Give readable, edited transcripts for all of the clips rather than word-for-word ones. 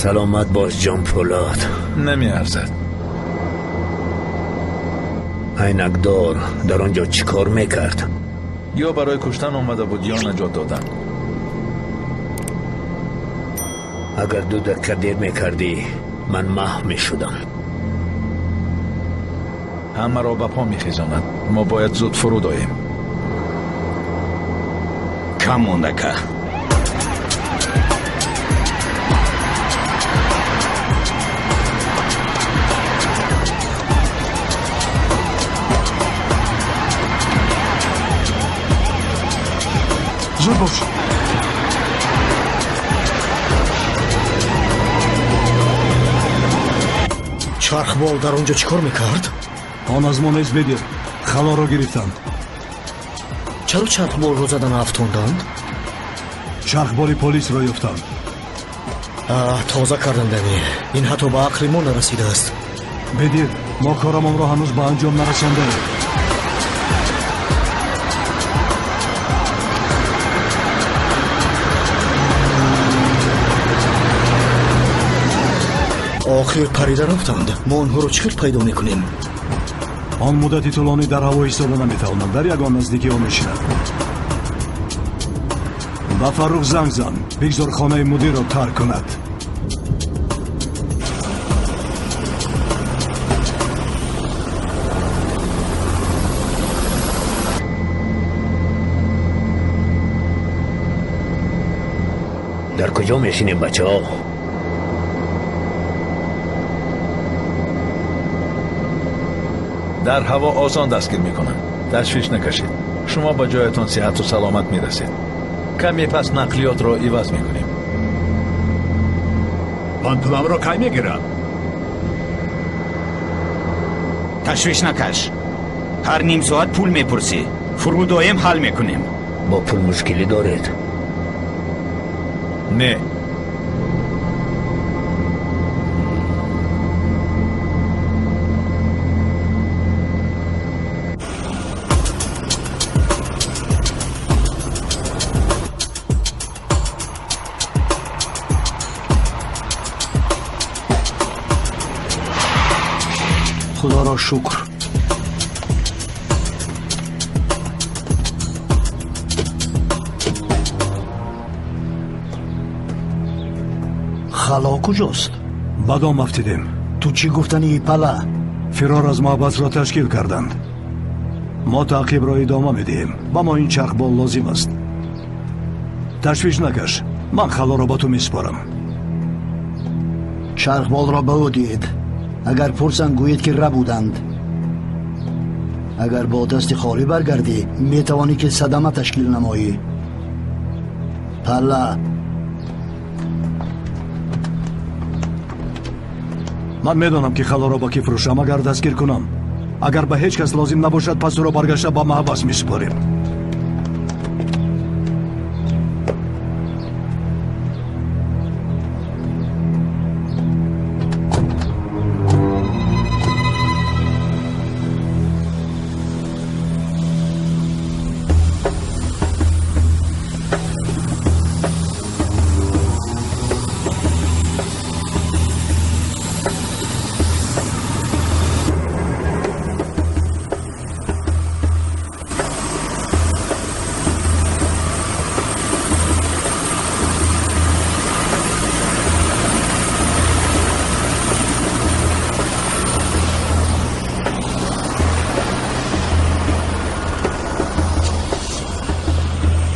Саломат бош, Ҷонпулод. Намеарзад. Айнакдор дар он ҷо чӣ кор мекард? Ё барои куштан омада буд, ё наҷот додан. Агар 2 дақиқа дер мекардӣ, ман маҳв мешудам. Ҳамаро ба по мехезонад. Мо бояд зуд фуруд оем. Кам мондака. Зуд бош. Чархбол дар он ҷо чӣ кор мекард? Он аз мо низ бедир. Халоро гирифтанд. Чаро чархболро задан афтонданд? Чархболи полисро ёфтанд. Тоза кардандани. Ин ҳатто ба ақли мо нарасидааст. Бедир, мо корамонро ҳанӯз ба анҷом нарасондаем. Охир парида рафтанд. Мо онҳоро чӣ хел пайдо мекунем? Он муддати тӯлонӣ дар ҳаво истода наметавонад, дар ягон наздикиҳо мешинад. Ба Фаррух занг зан, бигзор хонаи мудирро тарк кунад. Дар куҷо мешинем, бачаҳо? Дар ҳаво осон дастгир мекунанд. Ташвиш накашед. Шумо ба ҷоятон сиҳату саломат мерасед. Каме пас нақлиётро иваз мекунем. Ман пуламро кай мегирам? Ташвиш накаш. Ҳар ним соат пул мепурсӣ. Фуруд оем, ҳал мекунем. Бо пул мушкилӣ доред? Не. Худоро шукр. Хало куҷост? Ба дом афтидем. Ту чӣ гуфтанӣ, Пала? Фирор аз маҳбасро ташкил карданд. Мо таъқибро идома медиҳем. Ба мо ин чархбол лозим аст. Ташвиш накаш, ман халоро ба ту месупорам. Чархболро ба ӯ диҳед. Агар пурсанд, гӯед ки рабуданд. Агар бо дасти холӣ баргардӣ, метавонӣ ки садама ташкил намоӣ. Палла. Ман медонам ки халоро ба кӣ фурӯшам, агар дастгир кунам. Агар ба ҳеҷ кас лозим набошад, пас ӯро баргашта ба маҳбас месупорем.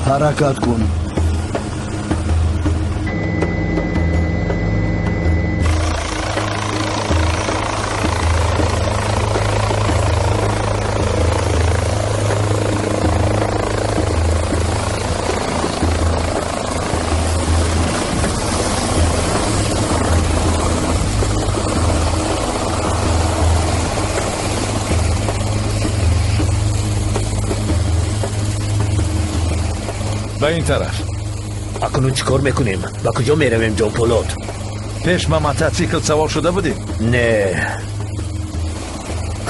Ҳаракат кун. Ба ин тараф. Акнун чӣ кор мекунем? Ба куҷо меравем, Ҷонпулод? Пеш ба мототсикл савор шуда будем? Не.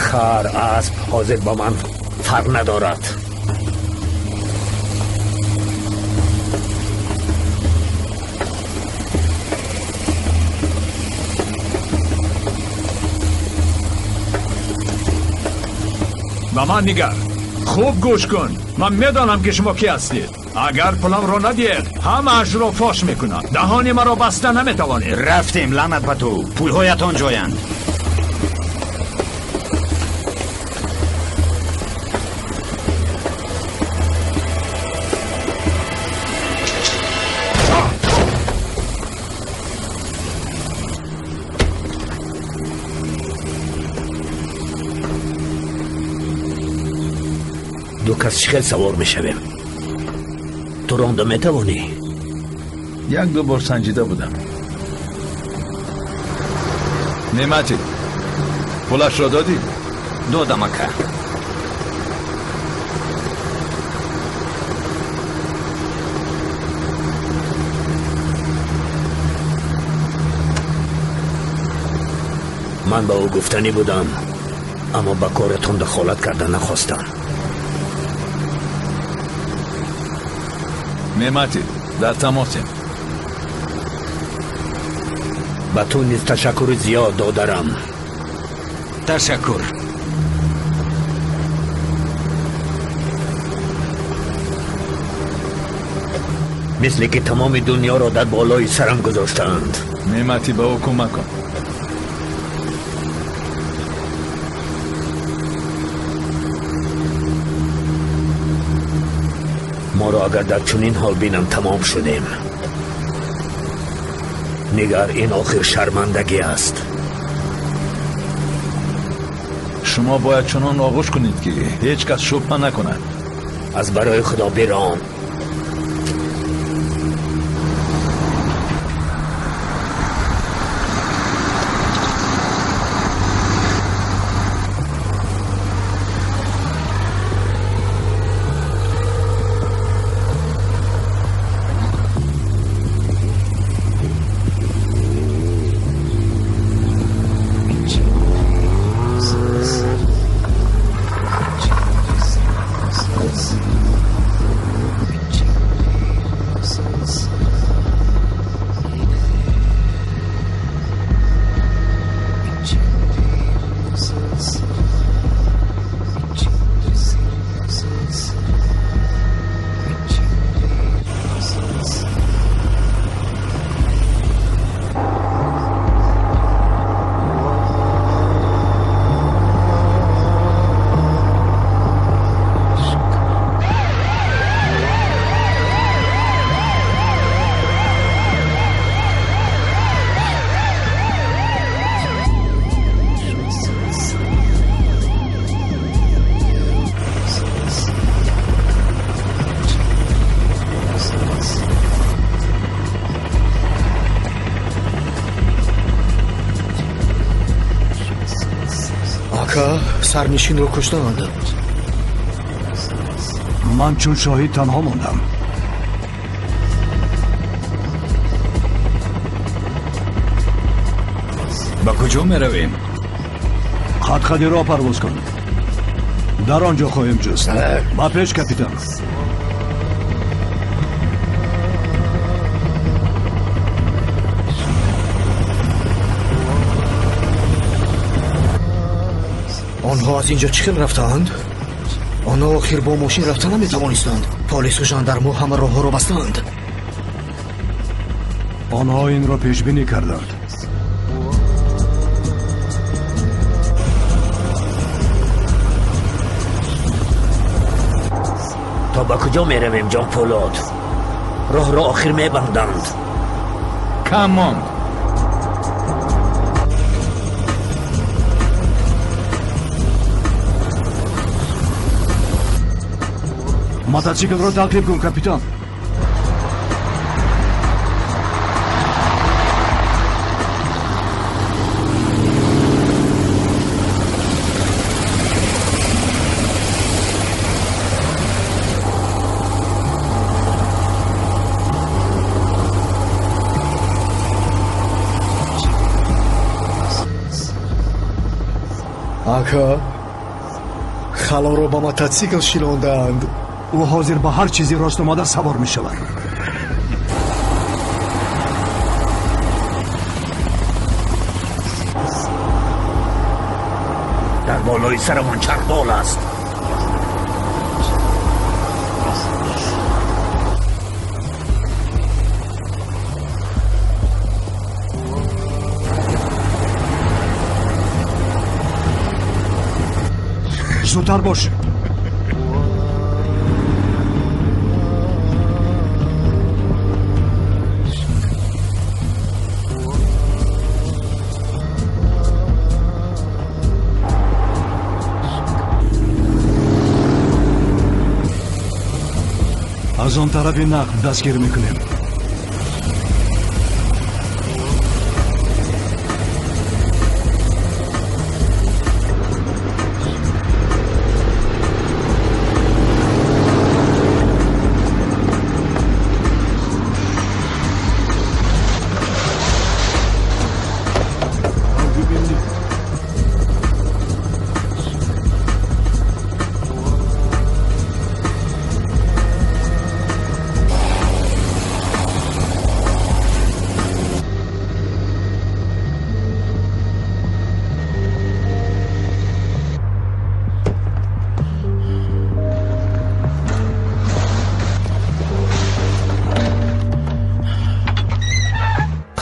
Хар, асп ҳозир ба ман фарқ надорад. Ба ман нигар. Хуб гӯш кун. Ман медонам ки шумо кӣ ҳастед. Агар пуламро надиҳед, ҳамаашро фош мекунам. Даҳони маро баста наметавонед. Рафтем, лаънат ба ту. Пулҳоятон ҷоянд. Ду кас чӣ хел савор мешавем? Ту ронда метавонӣ? Як-ду бор санҷида будам. Неъматӣ, пулашро додӣ? Додам, ака. Ман ба ӯ гуфтанӣ будам, аммо ба коратон дахолат карда нахостам. Неъматӣ, дар тамосем. Ба ту низ ташаккури зиёд додарам. Ташаккур. Мисле ки тамоми дунёро дар болои сарам гузоштаанд. Неъматӣ, ба ӯ кӯмак кун. Моро агар дар чунин ҳол бинам, тамом шудем. Нигар, ин охир шармандагӣ аст. Шумо бояд чунон оғӯш кунед, ки ҳеҷ кас шубҳа накунад. Аз барои худо бирон. Сарнишинро куштанд. Ман чун шоҳид танҳо мондам. Ба куҷо меравем? Қадқади роҳ парвоз кун. Дар он ҷо хоҳем ҷуст. Ба пеш, капитан. Онҳо аз инҷо чӣ хел рафтаанд? Онҳо охир бо мошин рафта наметавонистанд. Полису жандармҳо ҳама роҳҳоро бастаанд. Онҳо инро пешбинӣ карданд. То ба куҷо меравем, Ҷонпулод? Роҳро охир мебанданд. Кам монд. Мотоциклро таъқиб кун, капитан. Ака, халоро ба мотоцикл шинондаанд. Ӯ ҳозир ба ҳар чизи рост омада савор мешавад. Дар болои сарамон чархбол аст. Зудтар бош. Аз он тарафи нақб дастгир мекунем.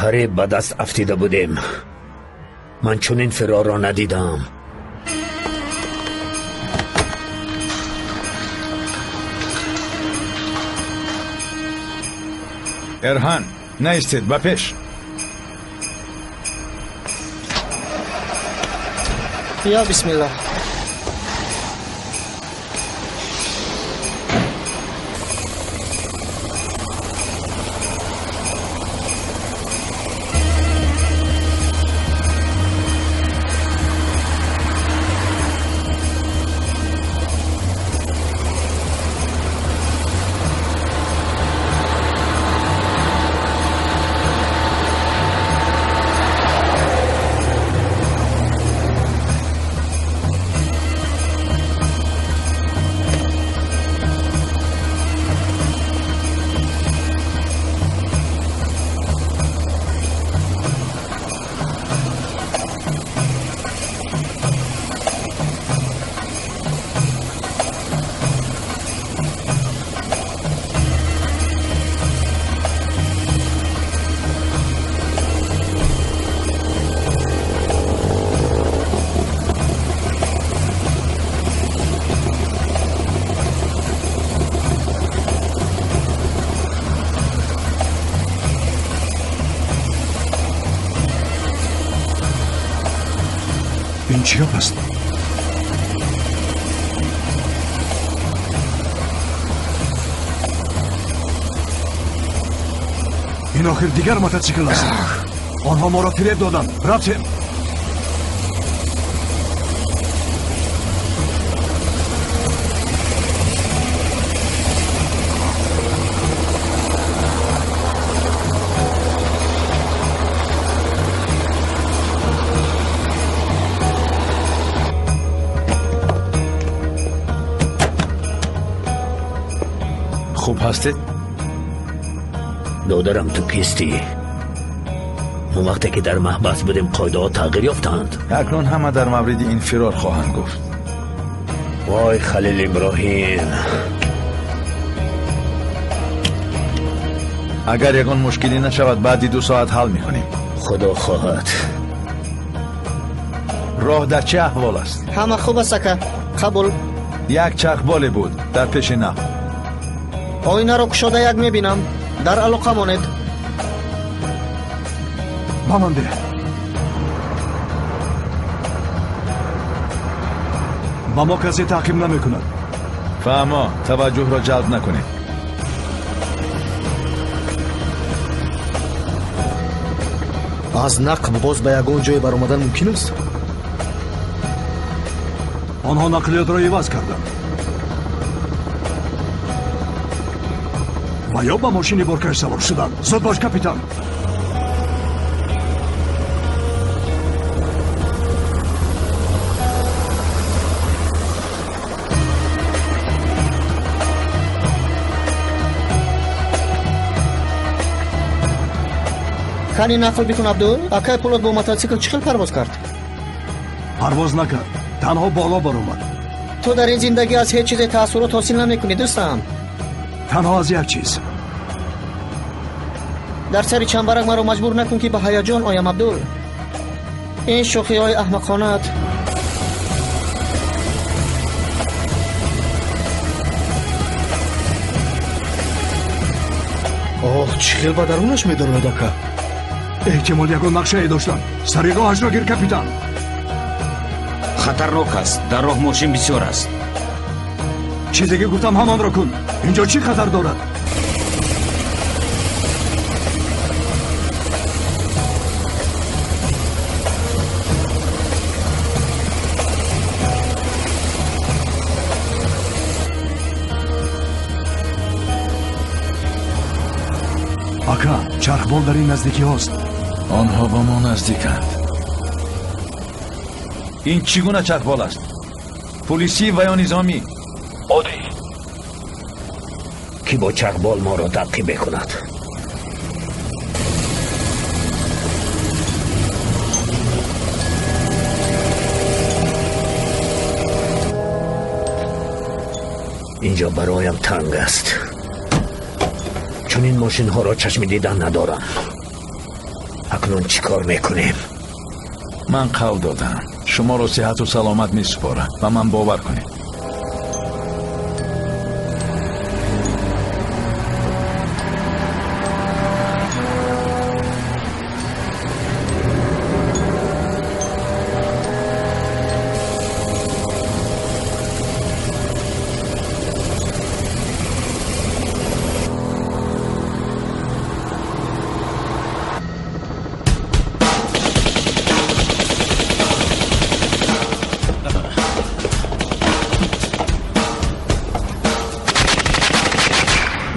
Қариб ба даст афтида будем. Ман чунин фирорро надидам. Эрҳан, наистед, ба пеш. Я бисмиллаҳ. Ин чӣ гап аст? Ин охир дигар мототсикл аст. Онҳо моро фиреб доданд. Рафтем. Хуб ҳастед? Додарам, ту кистӣ? Он вақте ки дар маҳбас будем, қоидаҳо тағйир ёфтанд. Акнун ҳама дар мавриди ин фирор хоҳанд гуфт. Вой, Халил Иброҳим. Агар ягон мушкилӣ нашавад, баъди 2 соат ҳал мекунем. Худо хоҳад. Роҳ дар чӣ аҳвол аст? Ҳама хуб аст, ака. Қабул. Як чархболе буд дар пеши нақб. Оинаро кушода як мебинам. Дар алоқа монед. Ба ман деҳ. Ба мо касе таъқиб намекунад. Фаҳмо, таваҷҷӯҳро ҷалб накунед. Аз нақб боз ба ягон ҷое баромадан мумкин аст? Онҳо нақлиётро иваз карданд. Ва ё ба мошини боркаш савор шуданд. Зуд бош, капитан. Кани нақл бикун, Абдул. Акай Пулод бо мототсикл чӣ хел парвоз кард? Парвоз накард, танҳо боло баромад. Ту дар ин зиндагӣ аз ҳеҷ чизе таассурот ҳосил намекунӣ, дӯстам. Танҳо аз як чиз. Дар сари чамбарак маро маҷбур накун, ки ба ҳаяҷон оям, Абдул. Ин шӯхиҳои аҳмақонаат. Оҳ, чӣ хел ба дарунаш медарояд, ака? Эҳтимол ягон нақшае доштанд. Сари роҳашро гир, капитан. Хатарнок аст. Дар роҳ мошин бисёр аст. Чизе ки гуфтам, ҳамонро кун. Инҷо чӣ хатар дорад? Ака, чархбол дар ин наздикиҳост. Онҳо ба мо наздиканд. Ин чӣ гуна чархбол аст? Пулисӣ ва ё низомӣ? Оддӣ. Ки бо чархбол моро таъқиб мекунад? Инҷо бароям танг аст. Чунин мошинҳоро чашми дидан надорам. Акнун чӣ кор мекунем? Ман қавл додам, шуморо сиҳату саломат месупорам. Ба ман бовар кунед.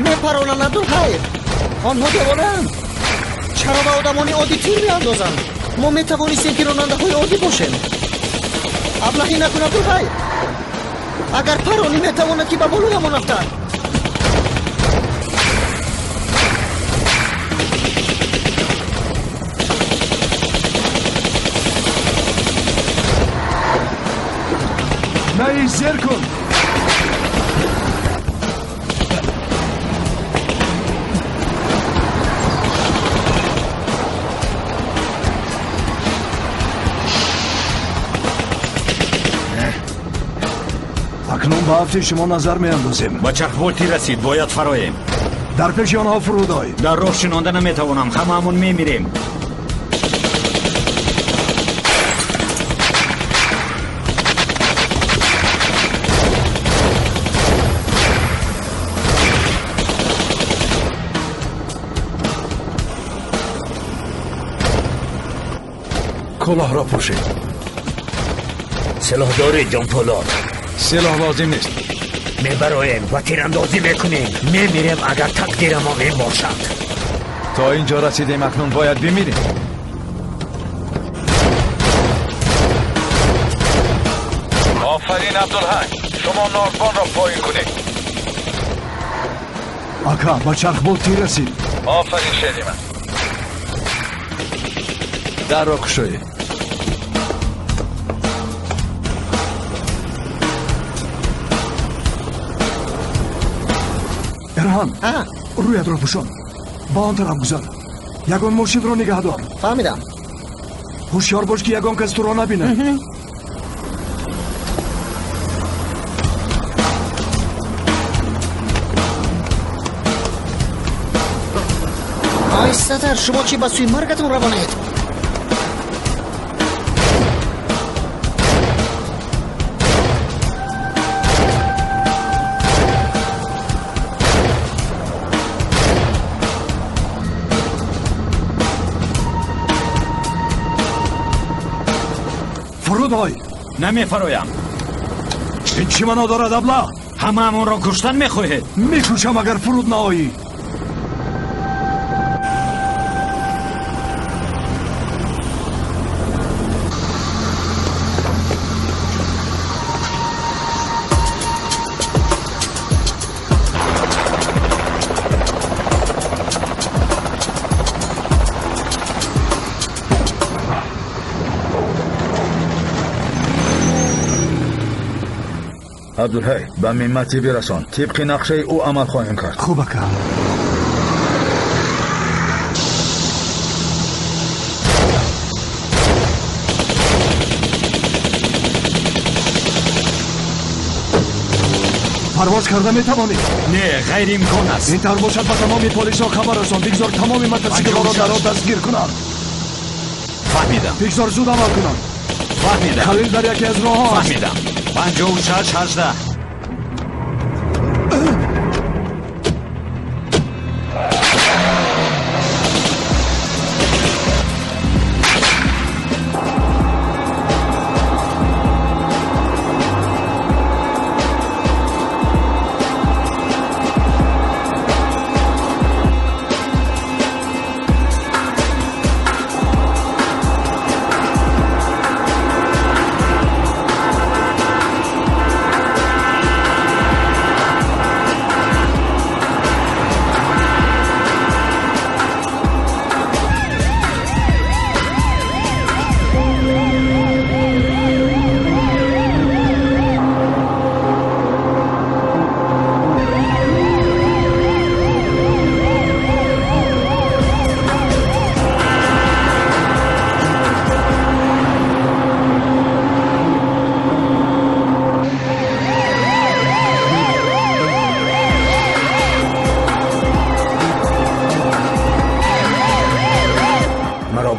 Мепаронанд, Абдулҳай. Онҳо девонаанд. Чаро ба одамони оддӣ тир меандозанд? Мо метавонистем, ки ронандаҳои оддӣ бошем. Аблаҳӣ накун, Абдулҳай. Агар паронӣ, метавонад, ки ба болоямон афтад. Наи, зер кун. Акнун ба афти шумо назар меандозем. Ба чархбол тир расид, бояд фароем. Дар пеши онҳо фуруд ой. Дар роҳ шинонда наметавонам, ҳамаамон мемирем. Кулоҳро пӯшед. Силоҳ дорӣ, Ҷонпулод? Силоҳ лозим нест. Мебароем ва тирандозӣ мекунем. Мемирем, агар тақдирамон ин бошад. То ин ҷо расидем, акнун бояд бимирем. Офарин, Абдулҳай. Шумо нардбонро поин кунед. Ака, ба чархбол тир расид. Офарин, шери ман. Дарро кушоед. Эрҳан, рӯятро пӯшон. Ба он тараф гузар. Ягон мошинро нигаҳ дор. Фаҳмидам. Ҳушёр бош, ки ягон кас туро набинад. Оҳистатар, шумо чӣ ба сӯи маргатон равонед? Фуруд ой. Намефароям. Ин чӣ маъно дорад, аблаҳ? Ҳамаамонро куштан мехоҳед? Мекушам, агар фуруд наоӣ. Абдулҳай, ба Мемати бирасон. Тибқи нақшаи ӯ амал хоҳем кард. Хуб, ака. Парвоз карда метавонӣ? Не, ғайриимкон аст. Ин тавр бошад, ба тамоми полисҳо хабар расон. Бигзор тамоми мотосиклҳоро дар роҳ дастгир кунанд. Фаҳмидам. Бигзор зуд амал кунанд. Фаҳмидам. Халил дар яке аз роҳҳо аст. Фаҳмидам. 56 18.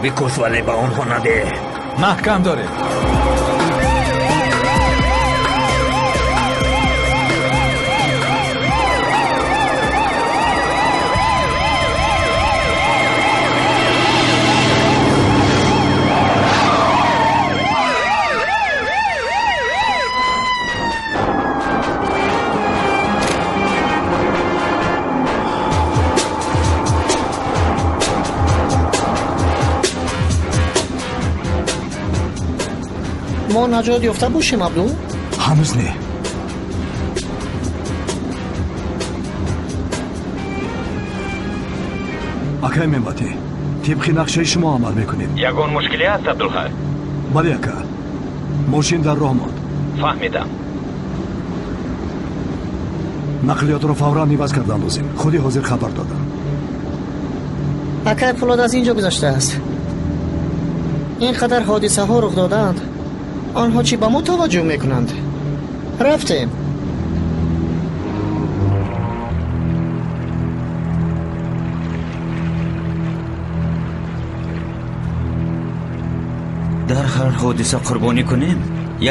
Бикуш, вале ба онҳо надеҳ. Маҳкам доред. Мо наҷот ёфта бошем, Абдул? Ҳанӯз не. Акай Мематӣ, тибқи нақшаи шумо амал мекунем. Ягон мушкиле ҳаст, Абдулҳай? Бале, ака. Мошин дар роҳ монд. Фаҳмидам. Нақлиётро фавран иваз кардан лозим. Худи ҳозир хабар додам. Акай Пулод аз ин ҷо гузаштааст. Ин қадар ҳодисаҳо рух додаанд. Онҳо чӣ ба мо таваҷҷӯҳ мекунанд? Рафтем. Дар ҳар ҳодиса қурбонӣ кунем,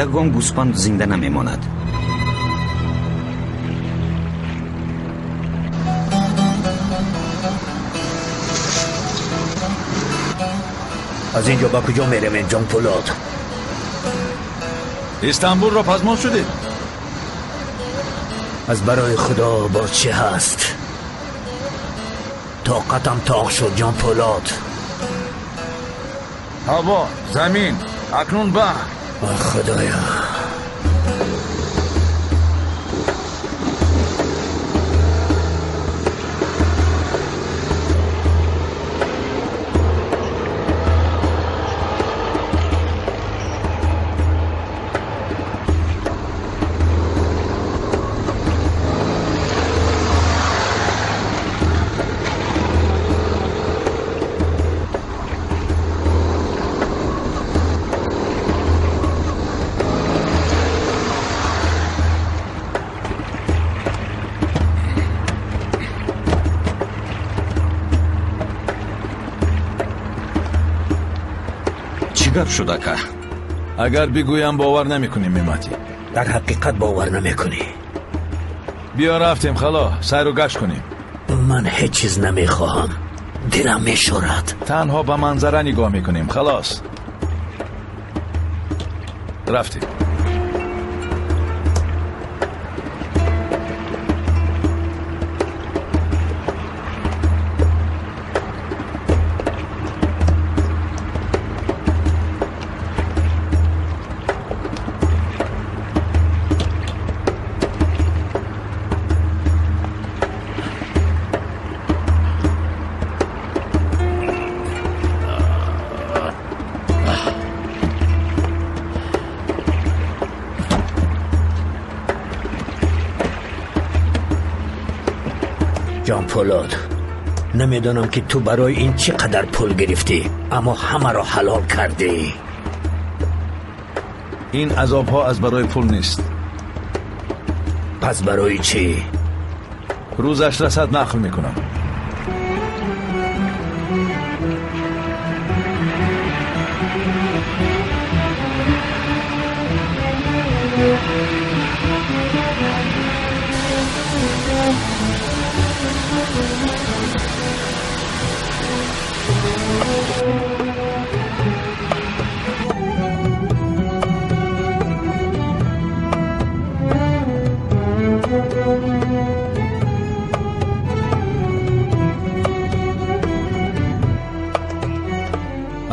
ягон гӯспанд зинда намемонад. Аз ин ҷо ба куҷо меравем, ҷон Пулод? Истанбулро пазмон шудед? Аз барои Худо боз чӣ ҳаст? Тоқатам тоқ шуд, ҷон Пулод. Ҳаво, замин, акнун баҳр. Худоё. Гап шуд, ака? Агар бигӯям, бовар намекунӣ, Мематӣ. Дар ҳақиқат бовар намекунӣ. Биё рафтем, хало, сайру гашт кунем. Ман ҳеҷ чиз намехоҳам. Дилам мешорад. Танҳо ба манзара нигоҳ мекунем, халос. Рафтем. Ҷонпулод, намедонам ки ту барои ин чӣ қадар пул гирифтӣ, аммо ҳамаро ҳалол кардӣ. Ин азобҳо аз барои пул нест. Пас барои чӣ? Рӯзаш расад нақл мекунам.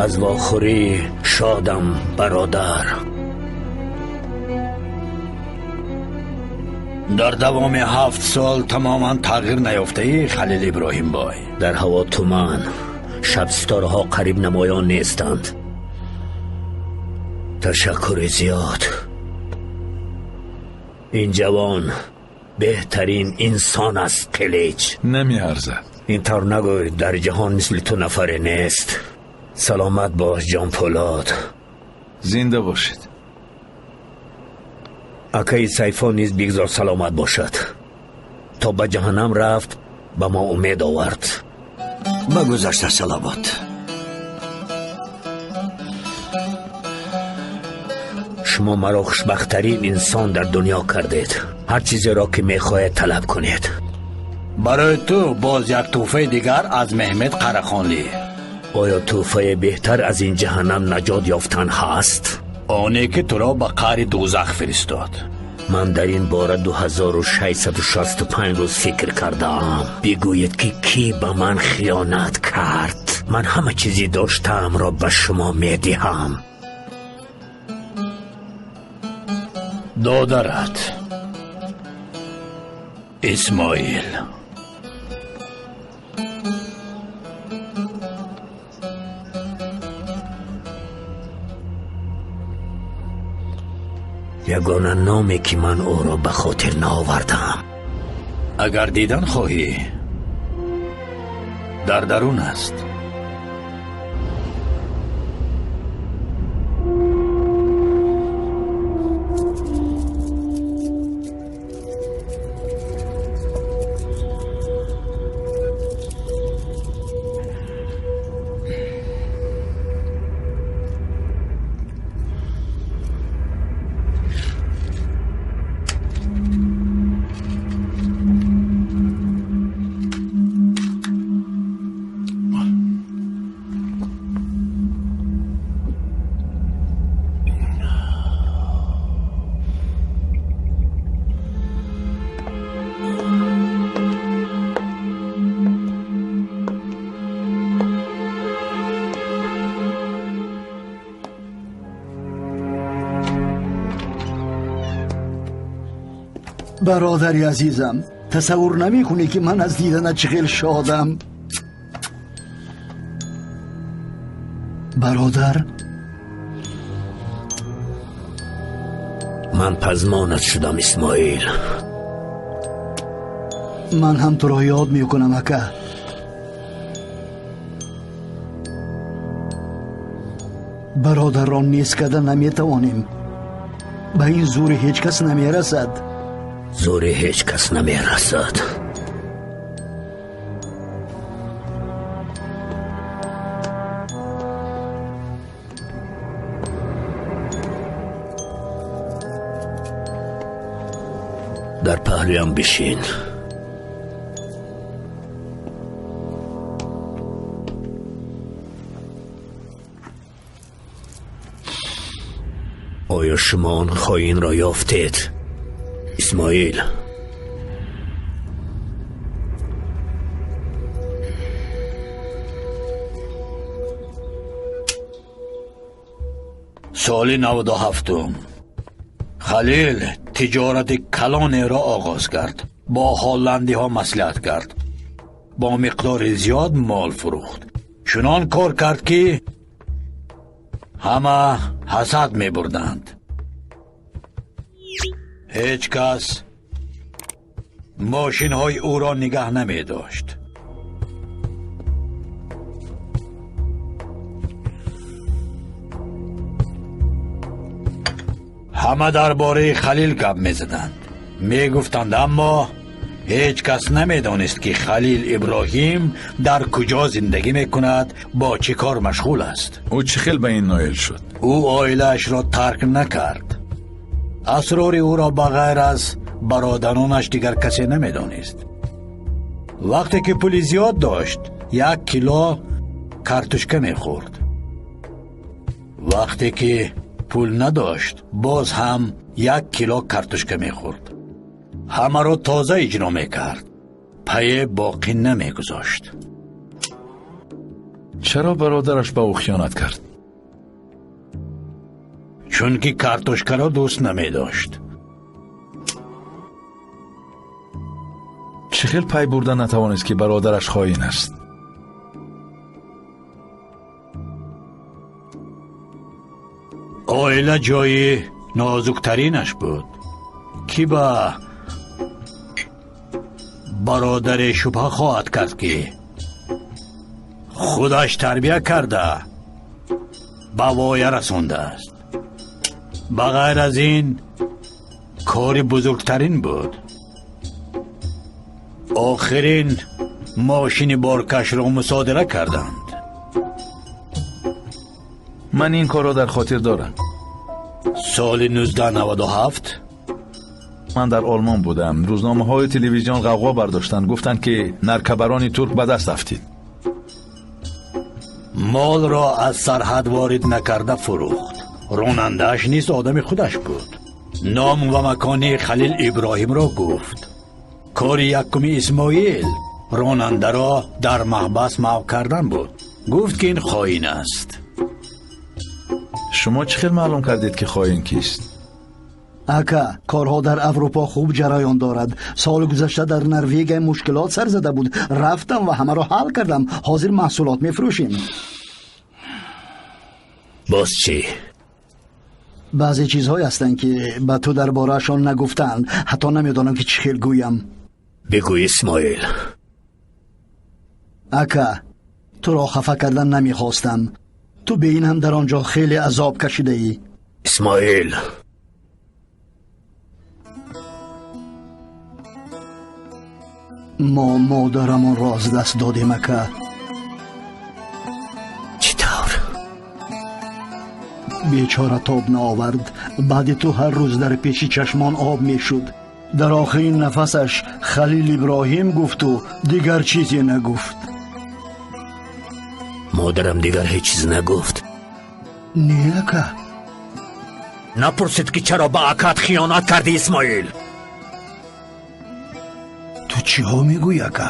Аз вохӯрӣ шодам, бародар. Дар давоми 7 сол тамоман тағйир наёфтаӣ, Халил Иброҳимбой. Дар ҳаво туман, шаб ситораҳо қариб намоён нестанд. Ташаккури зиёд. Ин ҷавон беҳтарин инсон аст, Қилич. Намеарзад. Ин тавр нагӯй, дар ҷаҳон мисли ту нафаре нест. Саломат бош, Ҷонпулод. Зинда бошед. Акаи Сайфо низ бигзор саломат бошад. То ба ҷаҳаннам рафт, ба мо умед овард. Ба гузашта салавот. Шумо маро хушбахттарин инсон дар дунё кардед. Ҳар чизеро ки мехоҳед талаб кунед. Барои ту боз як тӯҳфаи дигар аз Меҳмед Қарахонлӣ. Оё тӯҳфаи беҳтар аз ин ҷаҳаннам наҷот ёфтан ҳаст? Оне ки туро ба қаъри дӯзах фиристод. Ман дар ин бора 2665 рӯз фикр кардаам. Бигӯед ки кӣ ба ман хиёнат кард. Ман ҳама чизи доштаамро ба шумо медиҳам. Додарат Исмоил. Ягона номе ки ман ӯро ба хотир наовардам. Агар дидан хоҳӣ, дар дарун аст. Бародари азизам, тасаввур намекунӣ ки ман аз диданат чӣ хел шодам. Бародар, ман пазмонат шудам, Исмоил. Ман ҳам туро ёд мекунам, ака. Бародарро нест карда наметавонем. Ба ин зури ҳеҷ кас намерасад. Зури ҳеҷ кас намерасад. Дар паҳлӯям бишин. Оё шумо он хоинро ёфтед, Исмоил? Соли 97 Халил тиҷорати калонеро оғоз кард. Бо ҳолландиҳо маслиҳат кард. Бо миқдори зиёд мол фурӯхт. Чунон кор кард ки ҳама ҳасад мебурданд. Ҳеҷ кас Мошинҳои ӯро нигаҳ намедошт. Ҳама дар бораи Халил гап мезаданд, мегуфтанд, аммо ҳеҷ кас намедонист, ки Халил Иброҳим дар куҷо зиндагӣ мекунад, бо чӣ кор машғул аст. Ӯ чӣ хел ба ин ноил шуд? Ӯ оилаашро тарк накард. Асрори ӯро ба ғайр аз бародаронаш дигар касе намедонист. Вақте ки пули зиёд дошт, 1 кило картошка мехӯрд. Вақте ки пул надошт, боз ҳам 1 кило картошка мехӯрд. Ҳамаро тоза иҷро мекард, пае боқӣ намегузошт. Чаро бародараш ба ӯ хиёнат кард? Чунки картошкаро дӯст намедошт. Чӣ хел пай бурда натавонист, ки бародараш хоин аст? Оила ҷои нозуктаринаш буд, ки ба бародаре шубҳа хоҳад кард, ки худаш тарбия карда ба воя расондааст. Ба ғайр аз ин кори бузургтарин буд. Охирин мошини боркашро мусодира карданд. Ман ин корро дар хотир дорам. Соли 1997 ман дар Олмон будам. Рӯзномаҳои телевизион ғавғо бардоштанд, гуфтанд, ки наркабарони турк ба даст афтид. Молро аз сарҳад ворид накарда фурӯхт. Ронандааш низ одами худаш буд. Ном ва макони Халил Иброҳимро гуфт. Кори якуми Исмоил ронандаро дар маҳбас маҳв кардан буд. Гуфт, ки ин хоин аст. Шумо чӣ хел маълум кардед, ки хоин кист? Ака, корҳо дар Аврупо хуб ҷараён дорад. Соли гузашта дар Норвегия мушкилот сар зада буд. Рафтам ва ҳамаро ҳал кардам. Ҳозир маҳсулот мефурӯшем. Боз чӣ? Баъзе чизҳое ҳастанд, ки ба ту дар бораашон нагуфтанд. Ҳатто намедонам, ки чӣ хел гӯям. Бигӯ, Исмоил. Ака, туро хафа кардан намехостам. Ту бе ин ҳам дар он ҷо хеле азоб кашидаӣ. Исмоил, мо модарамонро аз даст додем, ака. Чӣ тавр? Бечора тоб наовард. Баъди ту ҳар рӯз дар пеши чашмон об мешуд. Дар охирин нафасаш Халил Иброҳим гуфту дигар чизе нагуфт. Модарам дигар ҳеҷ чиз нагуфт? Не, ака. Напурсид, ки чаро ба акат хиёнат кардӣ, Исмоил? Ту чиҳо мегӯӣ, ака?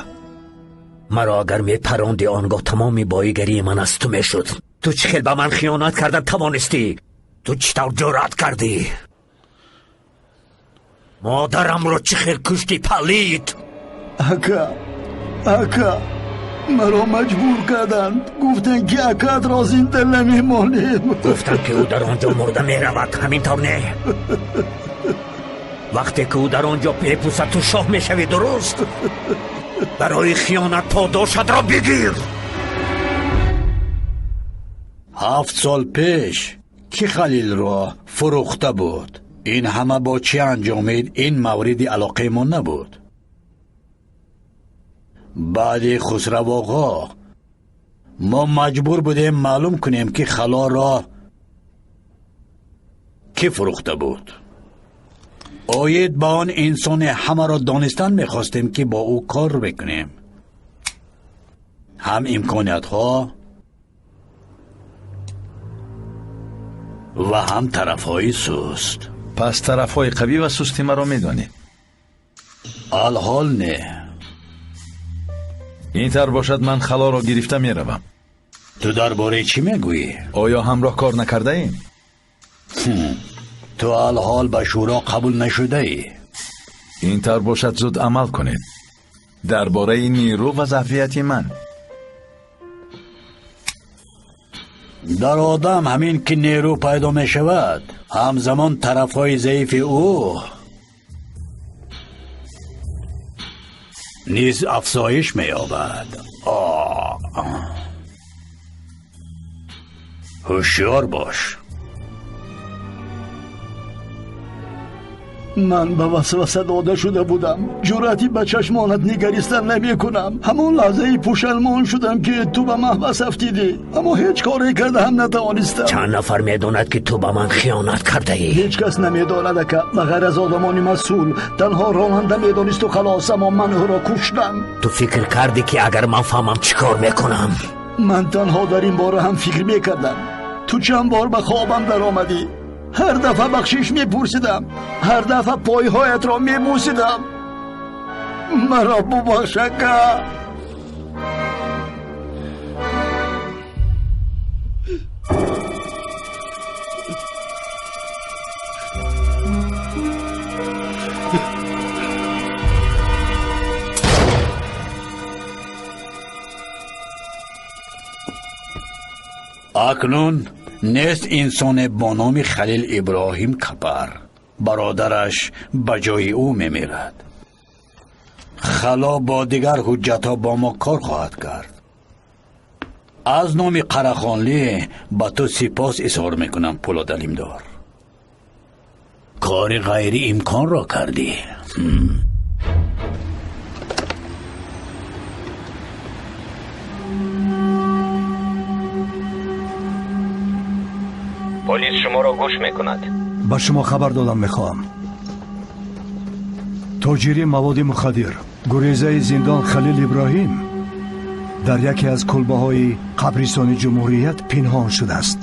Маро агар мепаронди, он гоҳ тамоми боигарии ман аз ту мешуд. Ту чӣ хел ба ман хиёнат кардан тавонистӣ? Ту чӣ тавр ҷуръат кардӣ? Модарамро чӣ хел куштӣ, палид? Ака, ака, маро маҷбур карданд. Гуфтанд, ки акатро зинда намемонем. Гуфтанд, ки ӯ дар он ҷо мурда меравад, ҳамин тавр не? Вақте ки ӯ дар он ҷо мепӯсад, ту шоҳ мешавӣ, дуруст? Барои хиёнат подошатро бигир. 7 сол пеш ки Халилро фурӯхта буд, ин ҳама бо чӣ анҷомид, ин мавриди алоқаи мо набуд. Баъди Хусрав оғо мо маҷбур будем маълум кунем, ки халоро кӣ фурӯхта буд. Оид ба он инсоне ҳамаро донистан мехостем, ки бо ӯ кор бикунем. Ҳам имкониятҳо ва ҳам тарафҳои суст. Пас тарафҳои қавӣ ва сусти маро медонед? Алҳол не. Ин тавр бошад, ман халоро гирифта меравам. Ту дар бораи чӣ мегӯӣ? Оё ҳамроҳ кор накардаем? Ту алҳол ба шӯро қабул нашудаӣ. Ин тавр бошад, зуд амал кунед. Дар бораи нерӯ ва заъфияти ман. Дар одам ҳамин ки нерӯ пайдо мешавад, ҳамзамон тарафҳои заифи ӯ Низ афзоиш меёбад. Ҳушёр бош. Ман ба васваса дода шуда будам. Ҷуръати ба чашмонат нигаристан намекунам. Ҳамон лаҳзаи пушаймон шудам, ки ту ба маҳбас афтидӣ, аммо ҳеҷ коре карда ҳам натавонистам. Чанд нафар медонад, ки ту ба ман хиёнат кардаӣ? Ҳеҷ кас намедонад, ака, ба ғайр аз одамони масъул. Танҳо ронанда медонисту халос, аммо ман ӯро куштам. Ту фикр кардӣ, ки агар ман фаҳмам, чӣ кор мекунам? Ман танҳо дар ин бора ҳам фикр мекардам. Ту чанд бор ба хобам даромадӣ. Ҳар дафъа бахшиш мепурсидам, ҳар дафъа пойҳоятро мебусидам. Маро бубахш, ака. Акнун нест инсоне бо номи Халил Иброҳим Капар. Бародараш ба ҷои ӯ мемирад. Хало бо дигар ҳуҷҷатҳо бо мо кор хоҳад кард. Аз номи Қарахонлӣ ба ту сипос изҳор мекунам, Пулодалимдор. Кори ғайриимконро кардӣ. Полис шуморо гӯш мекунад. Ба шумо хабар додан мехоҳам. Тоҷири маводи мухаддир, гурезаи зиндон Халил Иброҳим дар яке аз кулбаҳои қабристони ҷумҳурият пинҳон шудааст.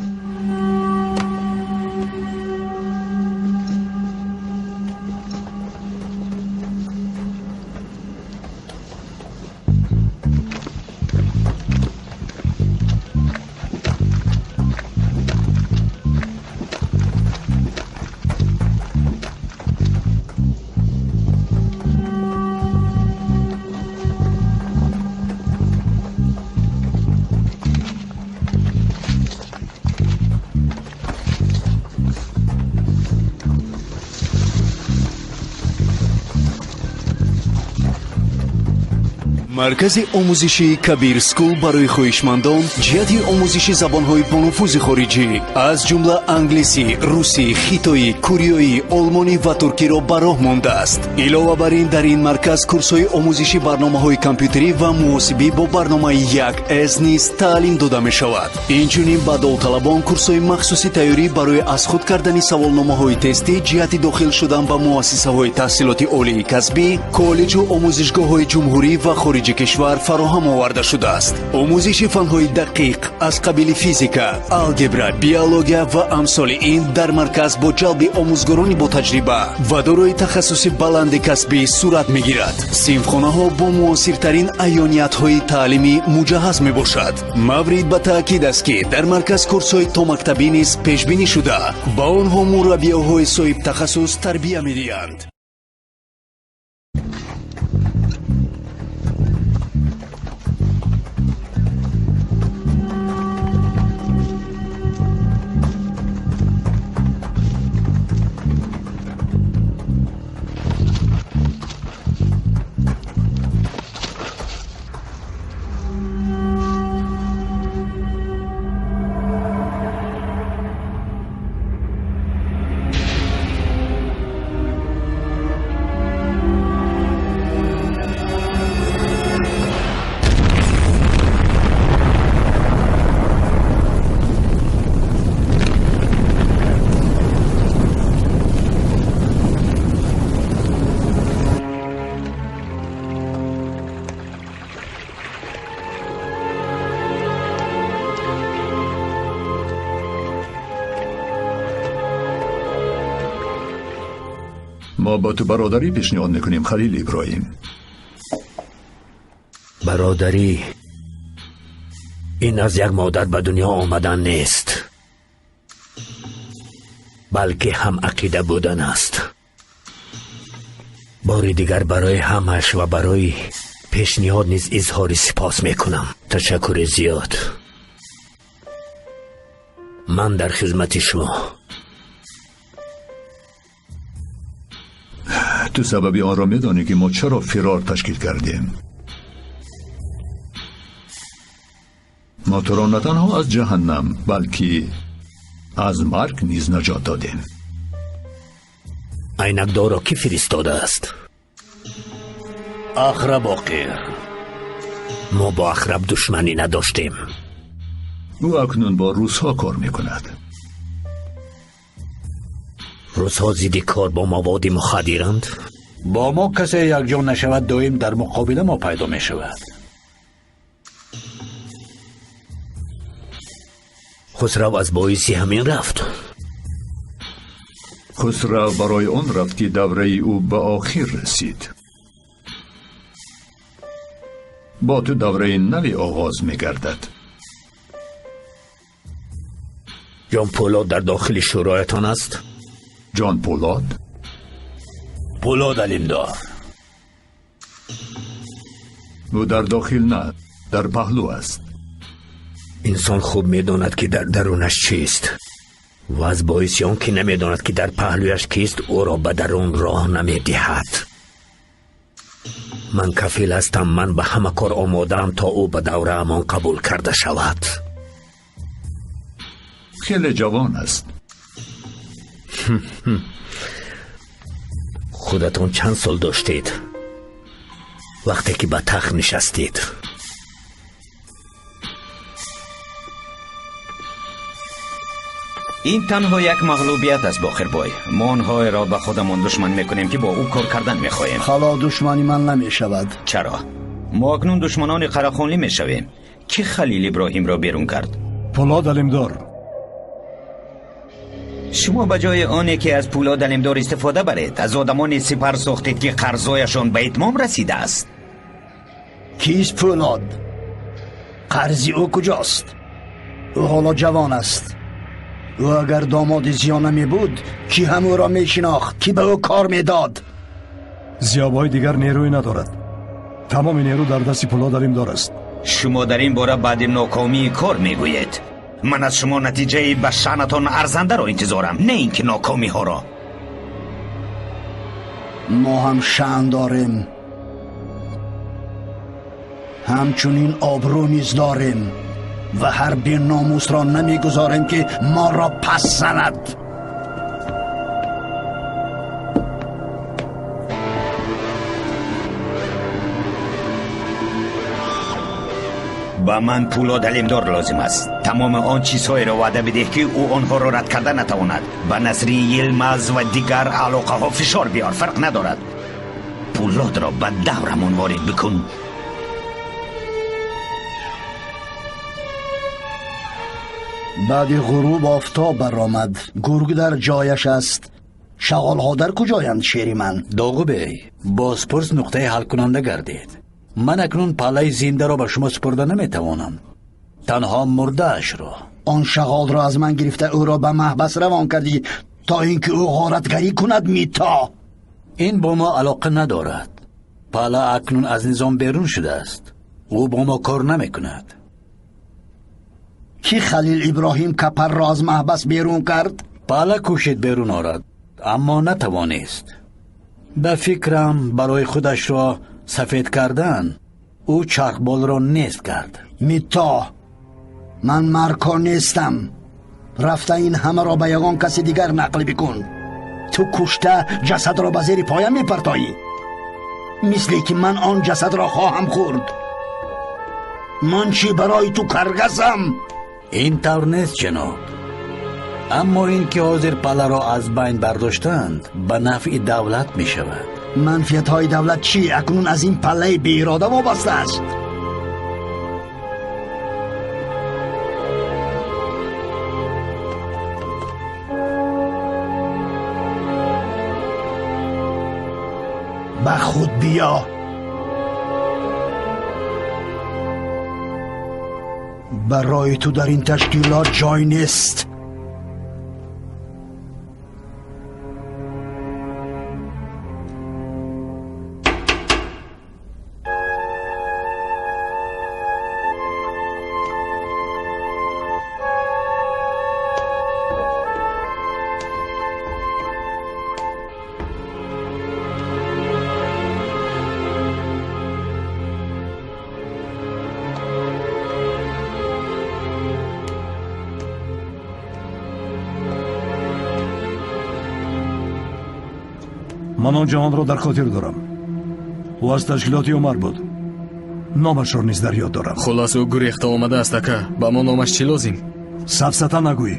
Маркази омӯзишии Кабир Скул барои хоҳишмандон ҷиҳати омӯзиши забонҳои бонуфузи хориҷӣ, аз ҷумла англисӣ, русӣ, хитоӣ, кореоӣ, олмонӣ ва туркиро ба роҳ мондааст. Илова бар ин, дар ин марказ курсҳои омӯзиши барномаҳои компютерӣ ва муҳосибӣ бо барномаи 1С низ таълим дода мешавад. Инчунин ба довталабон курсҳои махсуси тайёрӣ барои аз худ кардани саволномаҳои тестӣ ҷиҳати дохил шудан ба муассисаҳои таҳсилоти олии касбӣ, коллеҷу омӯзишгоҳҳои ҷумҳурӣ ва хориҷи кишвар фароҳам оварда шудааст. Омӯзиши фанҳои дақиқ аз қабили физика, алгебра, биология ва амсоли ин дар марказ бо ҷалби омӯзгорони ботаҷриба ва дорои тахассуси баланди касбӣ сурат мегирад. Синфхонаҳо бо муосиртарин аёниятҳои таълимӣ муҷаҳҳаз мебошад. Маврид ба таъкид аст, ки дар марказ курсҳои томактабӣ низ пешбинӣ шуда, ба онҳо мураббиёҳои соҳибтахассус тарбия медиҳанд. Мо ба ту бародарӣ пешниҳод мекунем, Халил Иброҳим. Бародарӣ ин аз як модар ба дунё омадан нест, балки ҳам ақида будан аст. Бори дигар барои ҳамаш ва барои пешниҳод низ изҳори сипос мекунам. Ташаккури зиёд. Ман дар хизмати шумо. Ту Ту сабаби онро медонӣ, ки мо чаро фирор ташкил кардем. Мо туро на танҳо аз ҷаҳаннам, балки аз марг низ наҷот додем. Айнакдорро кӣ фиристодааст? Ахраб Оқир. Мо бо Ахраб душманӣ надоштем. Ӯ акнун бо русҳо кор мекунад. Русҳо зидди кор бо маводи мухаддиранд? Бо мо касе якҷо нашавад, доим дар муқобила мо пайдо мешавад. Хусрав аз боиси ҳамин рафт. Хусрав барои он рафт, ки давраи ӯ ба охир расид. Бо ту давраи наве оғоз мегардад. Ҷон Пулод дар дохили шӯроятон аст? Ҷон Пулод? Пулод Алимдор. Ӯ дар дохил на, дар паҳлӯ аст. Инсон хуб медонад, ки дар дарунаш чист, ва аз боиси он ки намедонад, ки дар паҳлӯяш кист, ӯро ба дарун роҳ намедиҳад. Ман кафил ҳастам, ман ба ҳама кор омодаам, то ӯ ба давраамон қабул карда шавад. Хеле ҷавон аст. Худатон чанд сол доштед вақте ки ба тахт нишастед? Ин танҳо як мағлубият аст, Боқирбой. Мо онҳоеро ба худамон душман мекунем, ки бо ӯ кор кардан мехоҳем. Хало душмани ман намешавад. Чаро? Мо акнун душманони Қарахонлӣ мешавем. Кӣ Халил Иброҳимро берун кард? Пулод Алимдор. Шумо ба ҷои оне ки аз Пулод Алимдор истифода баред, аз одамони сипар сохтед, ки қарзояшон ба итмом расидааст. Кист Пулод? Қарзи ӯ куҷост? Ӯ ҳоло ҷавон аст. Ӯ агар домоди Зиё намебуд, кӣ ҳам ӯро мешинохт, кӣ ба ӯ кор медод? Зиёбой дигар нерӯе надорад. Тамоми нерӯ дар дасти Пулод Алимдор аст. Шумо дар ин бора баъди нокомии кор мегӯед. Ман аз шумо натиҷаи ба шаънатон арзандаро интизорам, не ин ки нокомиҳоро. Мо ҳам шаън дорем, ҳамчунин обрӯ низ дорем ва ҳар беномусро намегузорем, ки моро пас занад. Ба ман Пулод Алимдор лозим аст. Тамоми он чизҳоеро ваъда бидеҳ, ки ӯ онҳоро рад карда натавонад. Ба Насри Йилмаз ва дигар алоқаҳо фишор биёр, фарқ надорад. Пулодро ба даврамон ворид бикун. Баъди ғуруб офтоб баромад. Гург дар ҷояш аст. Шағолҳо дар куҷоянд, шери ман? Доғубей, бозпурс нуқтаи ҳалкунанда гардид. Ман акнун паллаи зиндаро ба шумо супурда наметавонам, танҳо мурдаашро. Он шағолро аз ман гирифта ӯро ба маҳбас равон кардӣ, то ин ки ӯ ғоратгарӣ кунад. Митто, ин бо мо алоқа надорад. Палла акнун аз низом берун шудааст. Ӯ бо мо кор намекунад. Кӣ Халил Иброҳим Капарро аз маҳбас берун кард? Палла кӯшид берун орад, аммо натавонист. Ба фикрам, барои худашро сафед кардан ӯ чархболро нест кард. Митто, ман марко нестам. Рафта ин ҳамаро ба ягон каси дигар нақл бикун. Ту кушта ҷасадро ба зери поям мепартоӣ, мисле ки ман он ҷасадро хоҳам хӯрд. Ман чӣ барои ту каргасам? Ин тавр нест, ҷаноб. Аммо ин ки ҳозир палларо аз байн бардоштанд, ба нафъи давлат мешавад. Манфиатҳои давлат чӣ акнун аз ин паллаи беирода вобаста аст? Ба худ биё. Барои ту дар ин ташкилот ҷой нест. Ман он ҷавонро дар хотир дорам. Ӯ аз ташкилоти Умар буд. Номашро низ дар ёд дорам. Хулос, ӯ гурехта омадааст, ака. Ба мо номаш чӣ лозим? Сафсата нагӯй.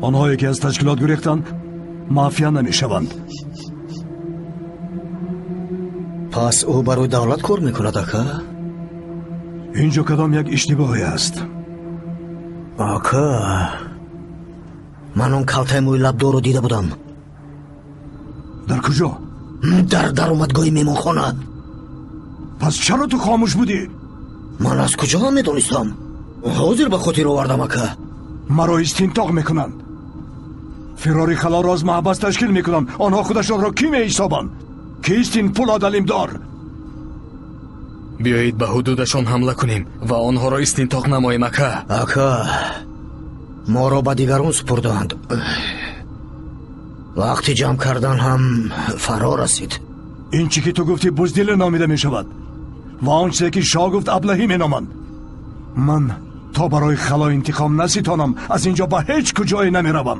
Онҳое ки аз ташкилот гурехтанд, мафия намешаванд. Пас ӯ барои давлат кор мекунад, ака? Инҷо кадом як иштибоҳе аст? Ака, ман он калтаи мӯи лабдорро дида будам. Дар куҷо? Дар даромадгоҳи меҳмонхона. Пас чаро ту хомӯш будӣ? Ман аз куҷо медонистам? Ҳозир ба хотир овардам, ака. Маро истинтоқ мекунанд. Фирори халоро аз маҳбас ташкил мекунанд. Онҳо худашонро кӣ меҳисобанд? Кист ин Пулод Алимдор? Биёед ба ҳудудашон ҳамла кунем ва онҳоро истинтоқ намоем, ака. Ака, моро ба дигарон супурданд. Вақти ҷамъ кардан ҳам фаро расид. Ин чӣ ки ту гуфтӣ буздиле номида мешавад ва он чизе ки шоҳ гуфт аблаҳӣ меноманд. Ман то барои хало интиқом наситонам, аз инҷо ба ҳеҷ куҷое намеравам.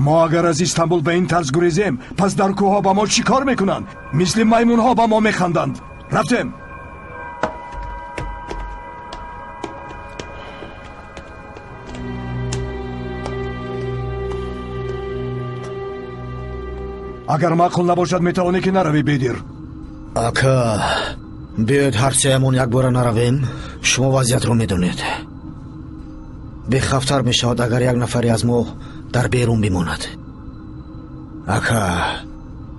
Мо агар аз Истанбул ба ин тарз гурезем, пас дар кӯҳҳо ба мо чӣ кор мекунанд? Мисли маймунҳо ба мо механданд. Рафтем. Агар маъқул набошад, метавонӣ ки наравӣ, Бедир. Ака, биёед ҳар сеямон якбора наравем. Шумо вазъиятро медонед. Бехавфтар мешавад агар як нафаре аз мо дар берун бимонад. Ака,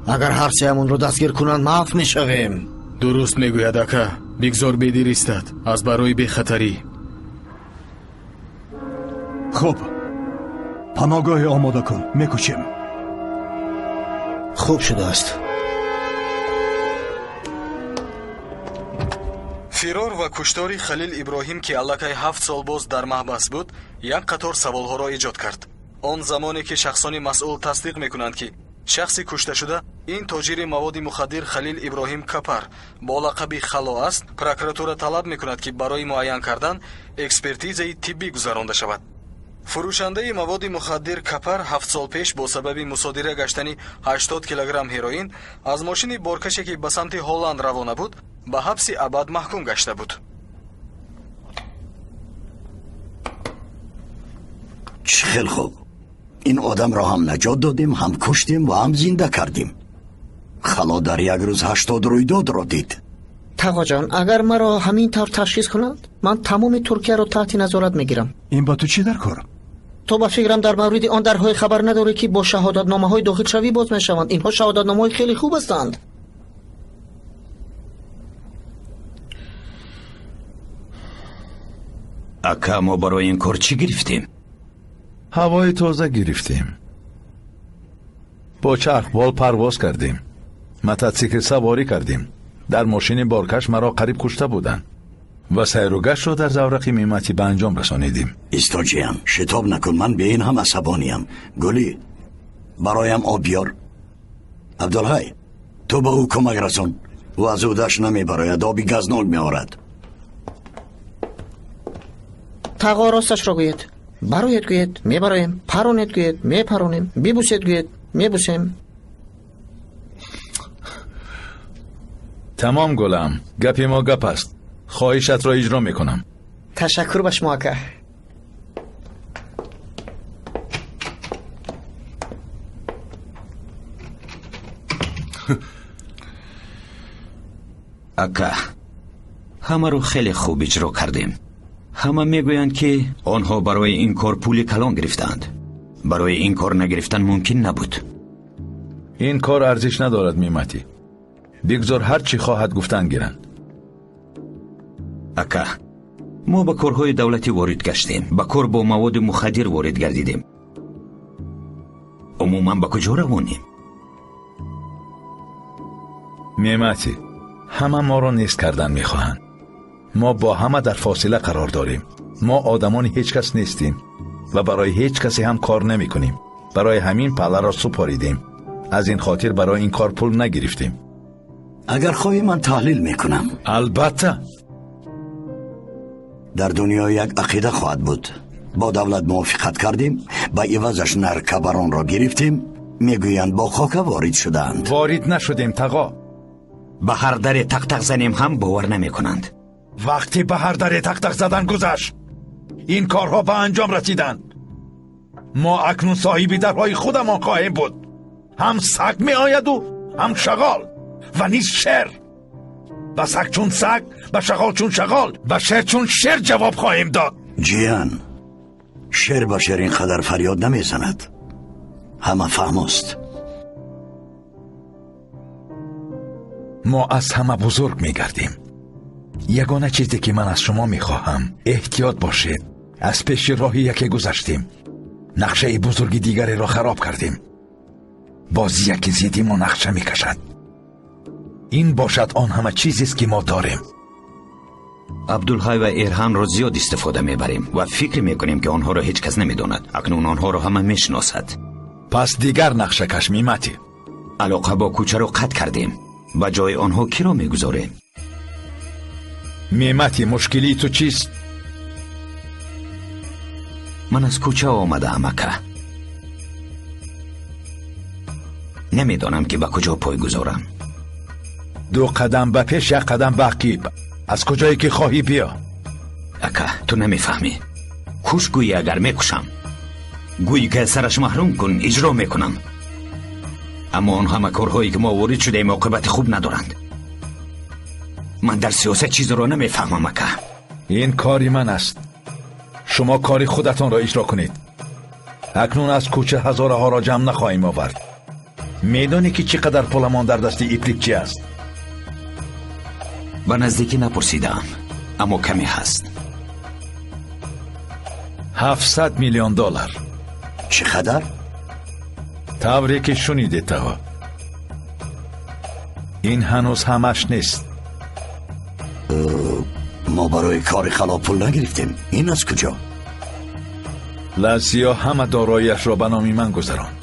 агар ҳар сеямонро дастгир кунанд, маъф мешавем. Дуруст мегӯяд, ака. Бигзор Бедир истад аз барои бехатарӣ. Хуб, паноҳгоҳе омода кун, мекӯчем. Хуб шудааст. Фирор ва куштори Халил Иброҳим, ки аллакай 7 сол боз дар маҳбас буд, як қатор саволҳоро эҷод кард. Он замоне ки шахсони масъул тасдиқ мекунанд, ки шахси кушташуда ин тоҷири маводи мухаддир Халил Иброҳим Капар бо лақаби Хало аст, прокуратура талаб мекунад, ки барои муайян кардан экспертизаи тиббӣ гузаронда шавад. Фурӯшандаи маводи мухаддир Капар 7 сол пеш бо сабаби мусодира гаштани 80 килограмм ҳероин аз мошини боркаше, ки ба самти Ҳолланд равона буд, ба ҳабси абад маҳкум гашта буд. Чӣ хел хуб! Ин одамро ҳам наҷот додем, ҳам куштем ва ҳам зинда кардем. Хало дар як рӯз 80 рӯйдодро дид. Тағоҷон, агар маро ҳамин тавр ташхис кунанд, ман тамоми Туркияро таҳти назорат мегирам. Ин ба ту чӣ дар кор? Ту ба фикрам дар мавриди он дарҳои хабар надорӣ, ки бо шаҳодатномаҳои дохилшавӣ боз мешаванд. Инҳо шаҳодатномаҳои хеле хуб ҳастанд. Ака, мо барои ин кор чӣ гирифтем? Ҳавои тоза гирифтем. Бо чархбол парвоз кардем. Мототсикл саворӣ кардем. Дар мошини боркаш маро қариб кушта буданд ва сайру гаштро дар заврақи Мематӣ ба анҷом расонидем. Истоҷиям, шитоб накун, ман бе ин ҳам асабониям. Гулӣ, бароям об биёр. Абдулҳай, ту ба ӯ кӯмак расон. Ӯ аз ӯдаш намебарояд, оби газнок меорад. Тағо, росташро гӯед. Бароед гӯед, мебароем. Паронед гӯед, мепаронем. Бибусед гӯед, мебусем. Тамом, гулам, гапи мо гап аст. Хоҳишатро иҷро мекунам. Ташаккур ба шумо, ака. Ака, ҳамаро хеле хуб иҷро кардем. Ҳама мегӯянд, ки онҳо барои ин кор пули калон гирифтаанд. Барои ин кор нагирифтан мумкин набуд. Ин кор арзиш надорад, Мематӣ. Бигзор ҳар чӣ хоҳад гуфтан гиранд. Ака, мо ба корҳои давлатӣ ворид гаштем, ба кор бо маводи мухаддир ворид гардидем. Умуман ба куҷо равонем? Мематӣ, ҳама моро нест кардан мехоҳанд. Мо бо ҳама дар фосила қарор дорем. Мо одамони ҳеҷ кас нестем ва барои ҳеҷ касе ҳам кор намекунем. Барои ҳамин паларо супоридем. Аз ин хотир барои ин кор пул нагирифтем. Агар хоҳӣ, ман таҳлил мекунам. Албатта. Дар дунё як ақида хоҳад буд. Бо давлат мувофиқат кардем, ба ивазаш наркабаронро гирифтем. Мегӯянд бо хока ворид шудаанд. Ворид нашудем, тағо. Ба ҳар даре тақтақ занем ҳам бовар намекунанд. Вақте ба ҳар даре тақтақ задан гузашт, ин корҳо ба анҷом расиданд. Мо акнун соҳиби дарҳои худамон хоҳем буд. Ҳам саг меояду ҳам шағол ва низ шер. Ба саг чун саг, ба шағол чун шағол, ба шер чун шер ҷавоб хоҳем дод. Ҷиян, шер ба шер ин қадар фарёд намезанад. Ҳама фаҳмост. Мо аз ҳама бузург мегардем. Ягона чизе ки ман аз шумо мехоҳам, эҳтиёт бошед. Аз пеши роҳи яке гузаштем, нақшаи бузурги дигареро хароб кардем. Боз яке зидди мо нақша мекашад. Ин бошад он ҳама чизест ки мо дорем. Абдулҳай ва Эрҳанро зиёд истифода мебарем ва фикр мекунем ки онҳоро ҳеҷ кас намедонад. Акнун онҳоро ҳама мешиносад. Пас дигар нақшакаш Мимати. Алоқа бо кӯчаро қатъ кардем. Ба ҷои онҳо киро мегузорем? Мимати, мушкилии ту чист? Ман аз кӯча омадаам, ака. Намедонам ки ба куҷо пой гузорам. Ду қадам ба пеш, як қадам ба ақиб. Аз куҷое ки хоҳӣ биё. Ака, ту намефаҳмӣ. Куш гӯӣ агар мекушам. Гӯӣ ки аз сараш маҳрум кун, иҷро мекунам. Аммо он ҳама корҳое ки мо ворид шудаем оқибати хуб надоранд. Ман дар сиёсат чизеро намефаҳмам, ака. Ин кори ман аст. Шумо кори худатонро иҷро кунед. Акнун аз кӯча ҳазораҳоро ҷамъ нахоҳем овард. Медонӣ ки чӣ қадар пуламон дар дасти Ипликчи аст? Ба наздикӣ напурсидаам, аммо каме ҳаст. 700 миллион доллар. Чӣ қадар? Тавре ки шунидед, тағо. Ин ҳанӯз ҳамаш нест. Мо барои кори хало пул нагирифтем. Ин аз куҷо? Лазиё ҳама дороиашро ба номи ман гузаронд.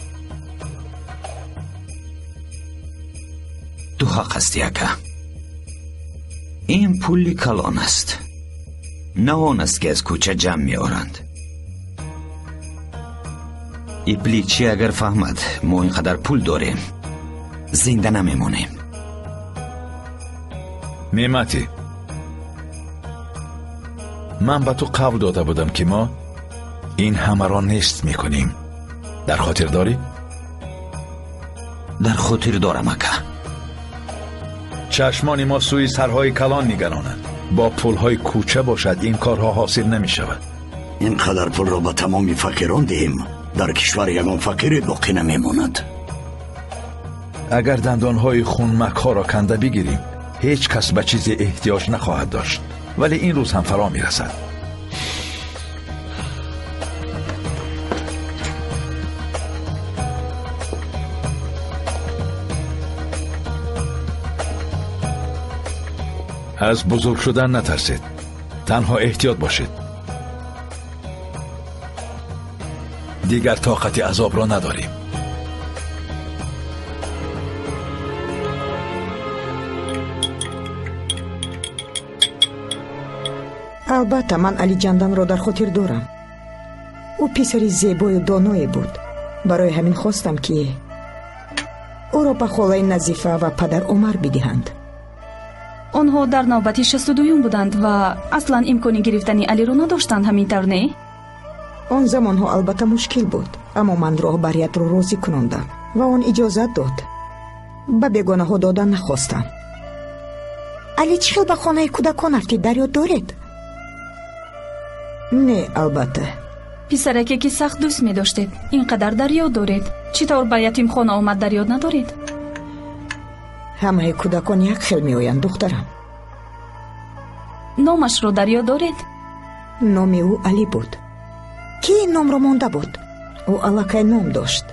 Ту ҳақ ҳастӣ, ака. Ин пули калон аст. На он аст ки аз кӯча ҷамъ меоранд. Ипликчи агар фаҳмад мо ин қадар пул дорем, зинда намемонем. Мемати, ман ба ту қавл дода будам ки мо ин ҳамаро нест мекунем. Дар хотир дорӣ? Дар хотир дорам, ака. Чашмони мо сӯи сарҳои калон нигаронанд. Бо пулҳои кӯча бошад ин корҳо ҳосил намешавад. Ин қадар пулро ба тамоми фақирон диҳем, дар кишвар ягон фақире боқӣ намемонад. Агар дандонҳои хунмакҳоро канда бигирем, ҳеҷ кас ба чизе эҳтиёҷ нахоҳад дошт. Вале ин рӯз ҳам фаро мерасад. Аз бузург шудан натарсед, танҳо эҳтиёт бошед. Дигар тоқати азобро надорем. Албатта, ман Алиҷанданро дар хотир дорам. Ӯ писари зебою доное буд. Барои ҳамин хостам ки ӯро ба холаи Назифа ва падар Умар бидиҳанд. Онҳо дар навбати 62-юм буданд ва аслан имкони гирифтани Алиро надоштанд, ҳамин тавр не? Он замонҳо албатта мушкил буд, аммо ман роҳбариятро розӣ кунондам ва он иҷозат дод. Ба бегонаҳо додан нахостам. Али чӣ хел ба хонаи кӯдакон афтид, дар ёд доред? Не, албатта. Писараке ки сахт дӯст медоштед, ин қадар дар ёд доред. Чӣ тавр ба ятимхона омад, дар ёд надоред? Ҳамаи кӯдакон як хел меоянд, духтарам. Номашро дар ёд доред? Номи ӯ Али буд. Ки ин номро монда буд? Ӯ аллакай ном дошт.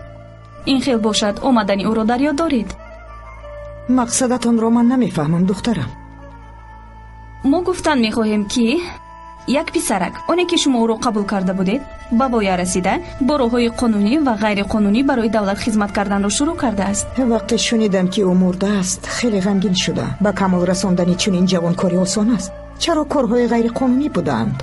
Ин хел бошад, омадани ӯро дар ёд доред? Мақсадатонро ман намефаҳмам, духтарам. Мо гуфтан мехоҳем ки як писарак, оне ки шумо ӯро қабул карда будед, ба воя расида бо роҳҳои қонунӣ ва ғайриқонунӣ барои давлат хизмат карданро шурӯъ кардааст. Вақте шунидам ки ӯ мурдааст, хеле ғамгин шудам. Ба камол расондани чунин ҷавон кори осон аст. Чаро корҳои ғайриқонунӣ будаанд?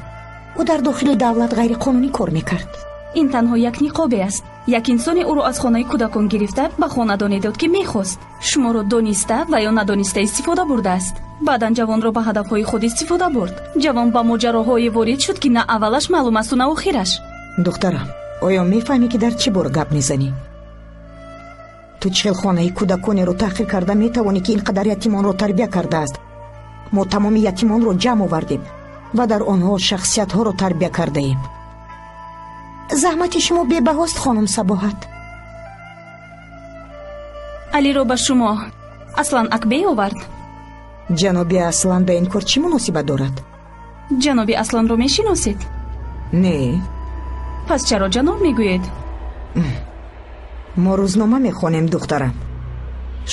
Ӯ дар дохили давлат ғайриқонунӣ кор мекард. Ин танҳо як ниқобе аст. Як инсоне ӯро аз хонаи кӯдакон гирифта ба хонадоне дод, ки мехост. Шуморо дониста ва ё надониста истифода бурдааст. Баъдан ҷавонро ба ҳадафҳои худ истифода бурд. Ҷавон ба моҷароҳое ворид шуд, ки на аввалаш маълум асту на охираш. Духтарам, оё мефаҳмӣ, ки дар чӣ бор гап мезанӣ? Ту чӣ хел хонаи кӯдаконеро таҳқир карда метавонӣ, ки ин қадар ятимонро тарбия кардааст? Мо тамоми ятимонро ҷамъ овардем ва дар онҳо шахсиятҳоро тарбия кардаем. Заҳмати шумо бебаҳост, хонум Сабоҳат. Алиро ба шумо Аслан Акбей овард. Ҷаноби Аслан ба ин кор чӣ муносибат дорад? Ҷаноби Асланро мешиносед? Не. Пас чаро ҷаноб мегӯед? Мо рӯзнома мехонем, духтарам.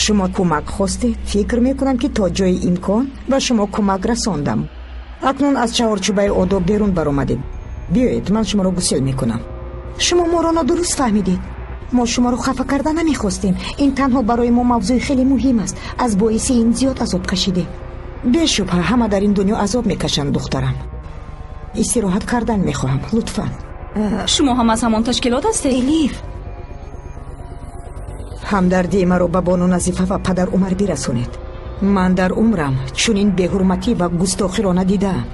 Шумо кӯмак хостед, фикр мекунам, ки то ҷои имкон ба шумо кӯмак расондам. Акнун аз чаҳорчӯбаи одоб берун баромадед. Биёед, ман шуморо гусел мекунам. Шумо моро нодуруст фаҳмидед. Мо шуморо хафа карда намехостем. Ин танҳо барои мо мавзӯи хеле муҳим аст. Аз боиси ин зиёд азоб кашидем. Бешубҳа ҳама дар ин дунё азоб мекашанд, духтарам. Истироҳат кардан мехоҳам, лутфан. Шумо ҳам аз ҳамон ташкилот ҳастед? Элиф, ҳамдардии маро ба бону Назифа ва падар Умар бирасонед. Ман дар умрам чунин беҳурматӣ ва густохиро надидаам.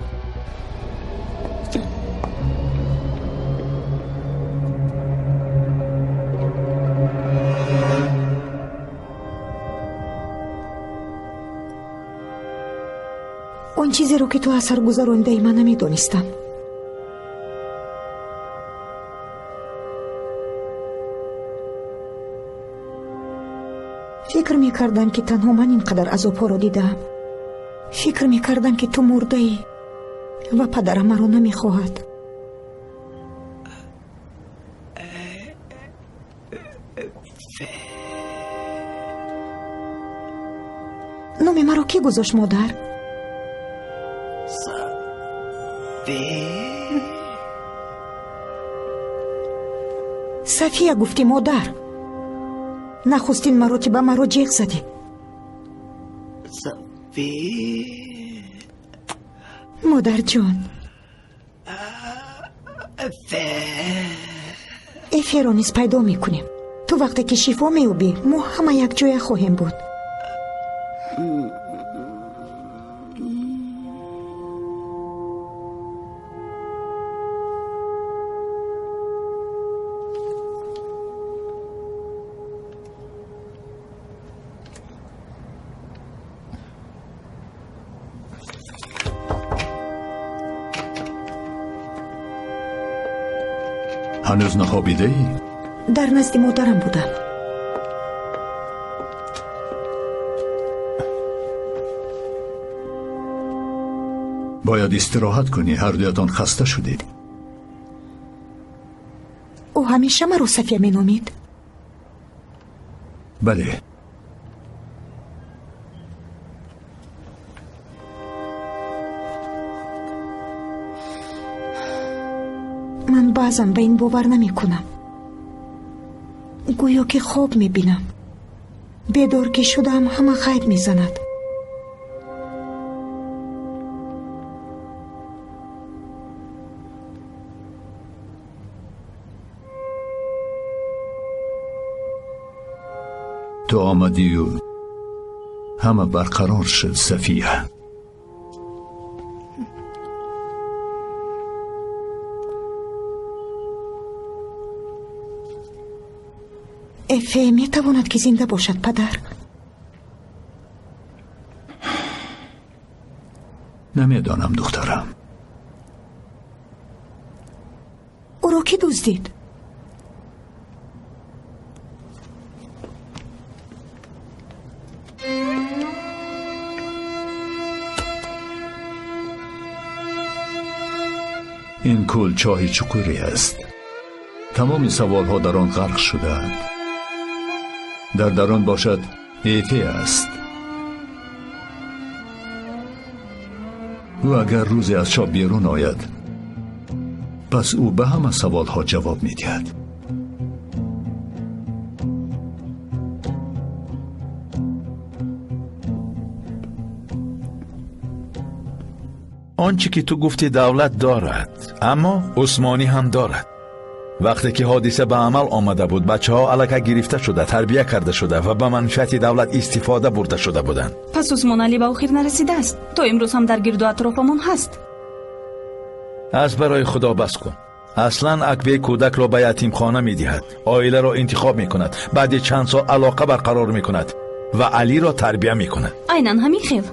Он чизеро, ки ту аз сар гузарондаи, ман намедонистам. Фикр мекардам, ки танҳо ман ин қадар азобҳоро дидаам. Фикр мекардам, ки ту мурдаӣ ва падарам маро намехоҳад. Номи маро кӣ гузошт, модар? Сафия гуфтӣ, модар. Нахустин маротиба маро ҷеғ задӣ. Модарҷон, Эферо низ пайдо мекунем. Ту вақте ки шифо меёбӣ, мо ҳама якҷоя хоҳем буд. Ҳанӯз нахобидаӣ? Дар назди модарам будам. Бояд истироҳат кунӣ, ҳардуятон хаста шудед. Ӯ ҳамеша маро Сафия меномид. Бале. Ман баъзан ба ин бовар намекунам. Гӯё ки хоб мебинам. Бедор ки шудаам, ҳама ғайб мезанад. Ту омадию ҳама барқарор шуд, Сафия. Эфе метавонад, ки зинда бошад, падар? Намедонам, духтарам. Ӯро кӣ дуздид? Ин кӯл чоҳи чуқуре аст. Тамоми саволҳо дар он ғарқ шудаанд. Дар дарун бошад Эфе аст. Ӯ агар рӯзе аз чоҳ берун ояд, пас ӯ ба ҳама саволҳо ҷавоб медиҳад. Он чӣ ки ту гуфтӣ давлат дорад, аммо Усмонӣ ҳам дорад. Вақте ки ҳодиса ба амал омада буд, бачаҳо аллакай гирифта шуда, тарбия карда шуда ва ба манфиати давлат истифода бурда шуда буданд. Пас Усмоналӣ ба охир нарасидааст. То имрӯз ҳам дар гирду атрофамон ҳаст. Аз барои Худо бас кун. Аслан Акбек кӯдакро ба ятимхона медиҳад, оиларо интихоб мекунад, баъди чанд сол алоқа барқарор мекунад ва Алиро тарбия мекунад. Айнан ҳамин хел.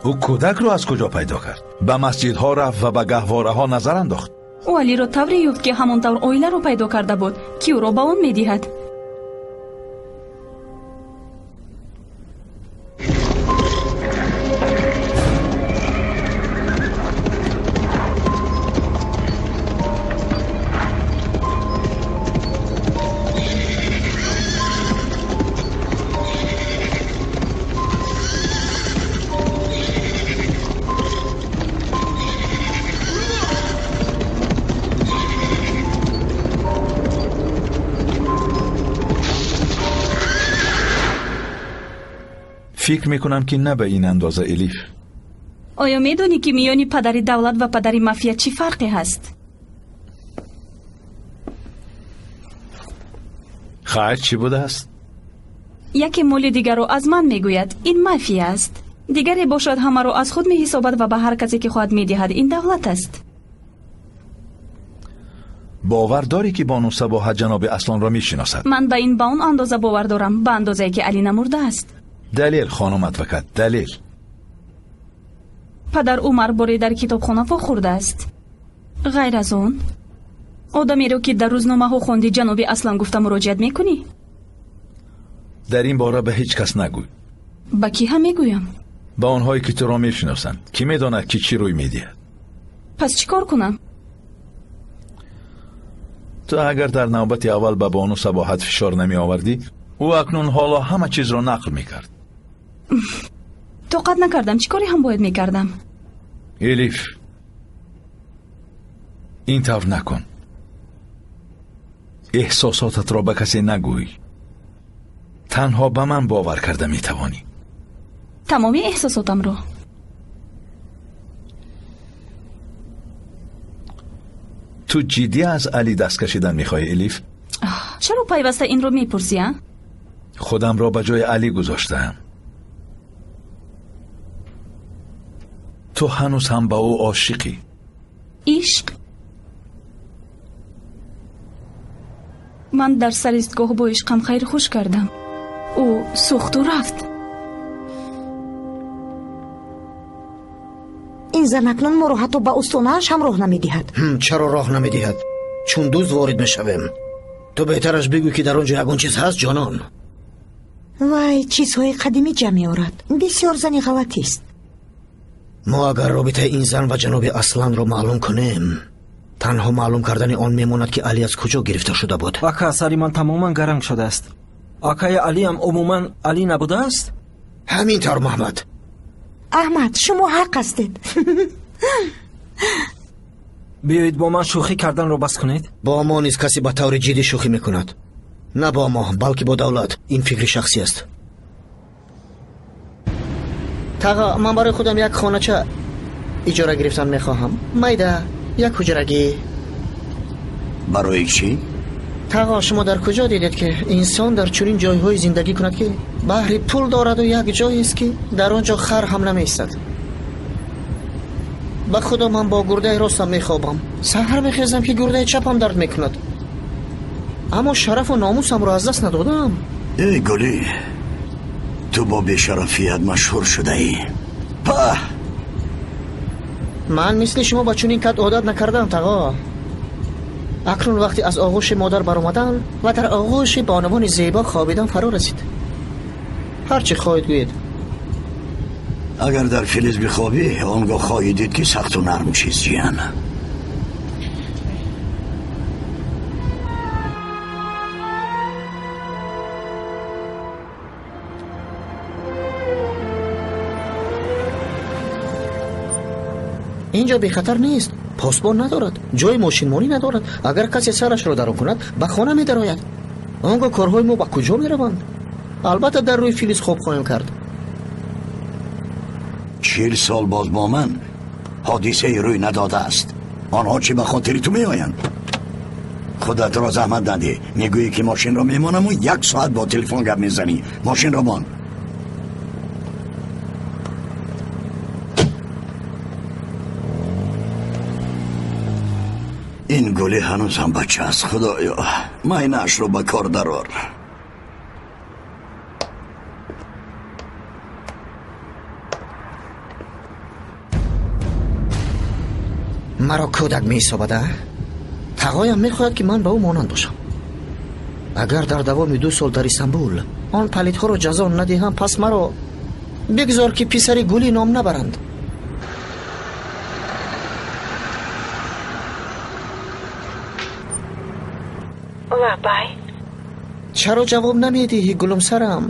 Ӯ кӯдакро аз куҷо пайдо кард? Ба масҷидҳо рафт ва ба гаҳвораҳо назар андохт. Ӯ Алиро тавре ёфт, ки ҳамон тавр оиларо пайдо карда буд, ки ӯро ба он медиҳад. Фикр мекунам, ки на ба ин андоза, Элиф. Оё медонӣ, ки миёни падари давлат ва падари мафия чӣ фарқе ҳаст? Хайр, чӣ будааст? Яке моли дигарро аз ман мегӯяд, ин мафия аст. Дигаре бошад ҳамаро аз худ меҳисобад ва ба ҳар касе ки хоҳад медиҳад, ин давлат аст. Бовар дорӣ, ки бону Сабоҳат ҷаноби Аслонро мешиносад? Ман ба ин ба он андоза бовар дорам, ба андозае ки Али намурдааст. Далел, хонум адвокат, далел. Падар Умар боре дар китобхона вохӯрдааст. Ғайр аз он, одамеро ки дар рӯзномаҳо хонди ҷаноби Аслан гуфта муроҷиат мекунӣ? Дар ин бора ба ҳеҷ кас нагӯй. Ба кӣ ҳам мегӯям? Ба онҳое ки туро мешиносанд, ки медонад ки чӣ рӯй медиҳад. Пас чӣ кор кунам? Ту агар дар навбати аввал ба бону Сабоҳат фишор намеовардӣ, ӯ акнун ҳоло ҳама чизро нақл мекард. Тоқат накардам, чӣ коре ҳам бояд мекардам? Элиф, ин тавр накун. Эҳсосотатро ба касе нагӯй. Танҳо ба ман бовар карда метавонӣ. Тамоми эҳсосотамро. Ту ҷиддӣ аз Али даст кашидан мехоҳӣ, Элиф? Чаро пайваста инро мепурсӣ, а? Худамро ба ҷои Али гузоштаам. Ту ҳанӯз ҳам ба ӯ ошиқӣ. Ишқ? Ман дар саристгоҳ бо ишқам хайрхуш кардам. Ӯ сӯхту рафт. Ин зан акнун моро ҳатто ба устонааш ҳам роҳ намедиҳад. Чаро роҳ намедиҳад? Чун дузд ворид мешавем. Ту беҳтараш бигӯ, ки дар он ҷо ягон чиз ҳаст, ҷонон. Вай чизҳои қадимӣ ҷамъ меорад. Бисёр зани ғалатист. Мо агар робитаи ин зан ва ҷаноби Асланро маълум кунем, танҳо маълум кардани он мемонад, ки Али аз куҷо гирифта шуда буд. Ака, сари ман тамоман гаранг шудааст. Акаи Алиам умуман Али набудааст? Ҳамин тавр, Маҳмад. Аҳмад, шумо ҳақ ҳастед. Биёед бо ман шӯхӣ карданро бас кунед. Бо мо низ касе ба таври ҷиддӣ шӯхӣ мекунад. На бо мо, балки бо давлат. Ин фикри шахсӣ аст. Тағо, ман барои худам як хонача иҷора гирифтан мехоҳам. Майда, як ҳуҷрагӣ. Барои чӣ? Тағо, шумо дар куҷо дидед, ки инсон дар чунин ҷойҳое зиндагӣ кунад, ки баҳри пул дораду як ҷоест, ки дар он ҷо хар ҳам намеистад? Ба худо, ман бо гурдаи ростам мехобам. Саҳар мехезам, ки гурдаи чапам дард мекунад. Аммо шарафу номусамро аз даст надодам. Эй гулӣ, ту бо бешарафият машҳур шудаӣ. Паҳ! Ман мисли шумо ба чунин кат одат накардам, тағо. Акнун вақте аз оғӯши модар баромадан ва дар оғӯши бонувони зебо хобидан фаро расид. Ҳар чӣ хоҳед гӯед. Агар дар филиз бихобӣ, он гоҳ хоҳӣ дид, ки сахту нарм чиз чиянд. Инҷо бехатар нест. Посбон надорад, ҷои мошинмонӣ надорад. Агар касе сарашро дарон кунад, ба хона медарояд. Он гоҳ корҳои мо ба куҷо мераванд? Албатта дар рӯи филиз хоб хоҳем кард. 40 сол боз бо ман ҳодисае рӯй надодааст. Онҳо чӣ ба хотири ту меоянд? Худатро заҳмат надеҳ. Мегӯӣ ки мошинро мемонаму 1 соат бо телефон гап мезанӣ. Мошинро мон. Ин гулӣ ҳанӯз ҳам бача аст. Худоё, майнаашро ба кор дарор. Маро кӯдак меҳисобад, а? Тағоям мехоҳад, ки ман ба ӯ монанд бошам. Агар дар давоми 2 сол дар Истанбул он палидҳоро ҷазо надиҳам, пас маро бигзор, ки писари гулӣ ном набаранд. Лабай. Чаро ҷавоб намедиҳӣ, гулумсарам?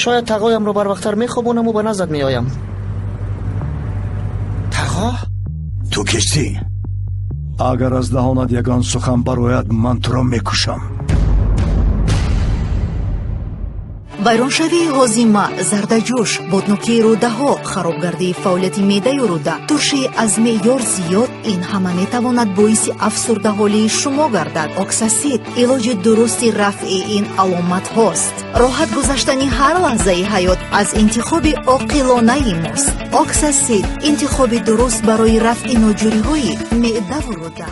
Шояд тағоямро барвақттар мехобонаму ба наздат меоям. Тағо? Ту кистӣ? Агар аз даҳонат ягон сухан барояд, ман туро мекушам. Вайроншавии ҳозима, зардаҷӯш, боднокии рӯдаҳо, харобгардии фаъолияти меъдаю рӯда, туршии аз меъёр зиёд, ин ҳама метавонад боиси афсурдаҳолии шумо гардад. Оксасид илоҷи дурусти рафъи ин аломатҳост. Роҳат гузаштани ҳар лаҳзаи ҳаёт аз интихоби оқилонаи мост. Оксасид интихоби дуруст барои рафъи ноҷӯриҳои меъдаву рӯда.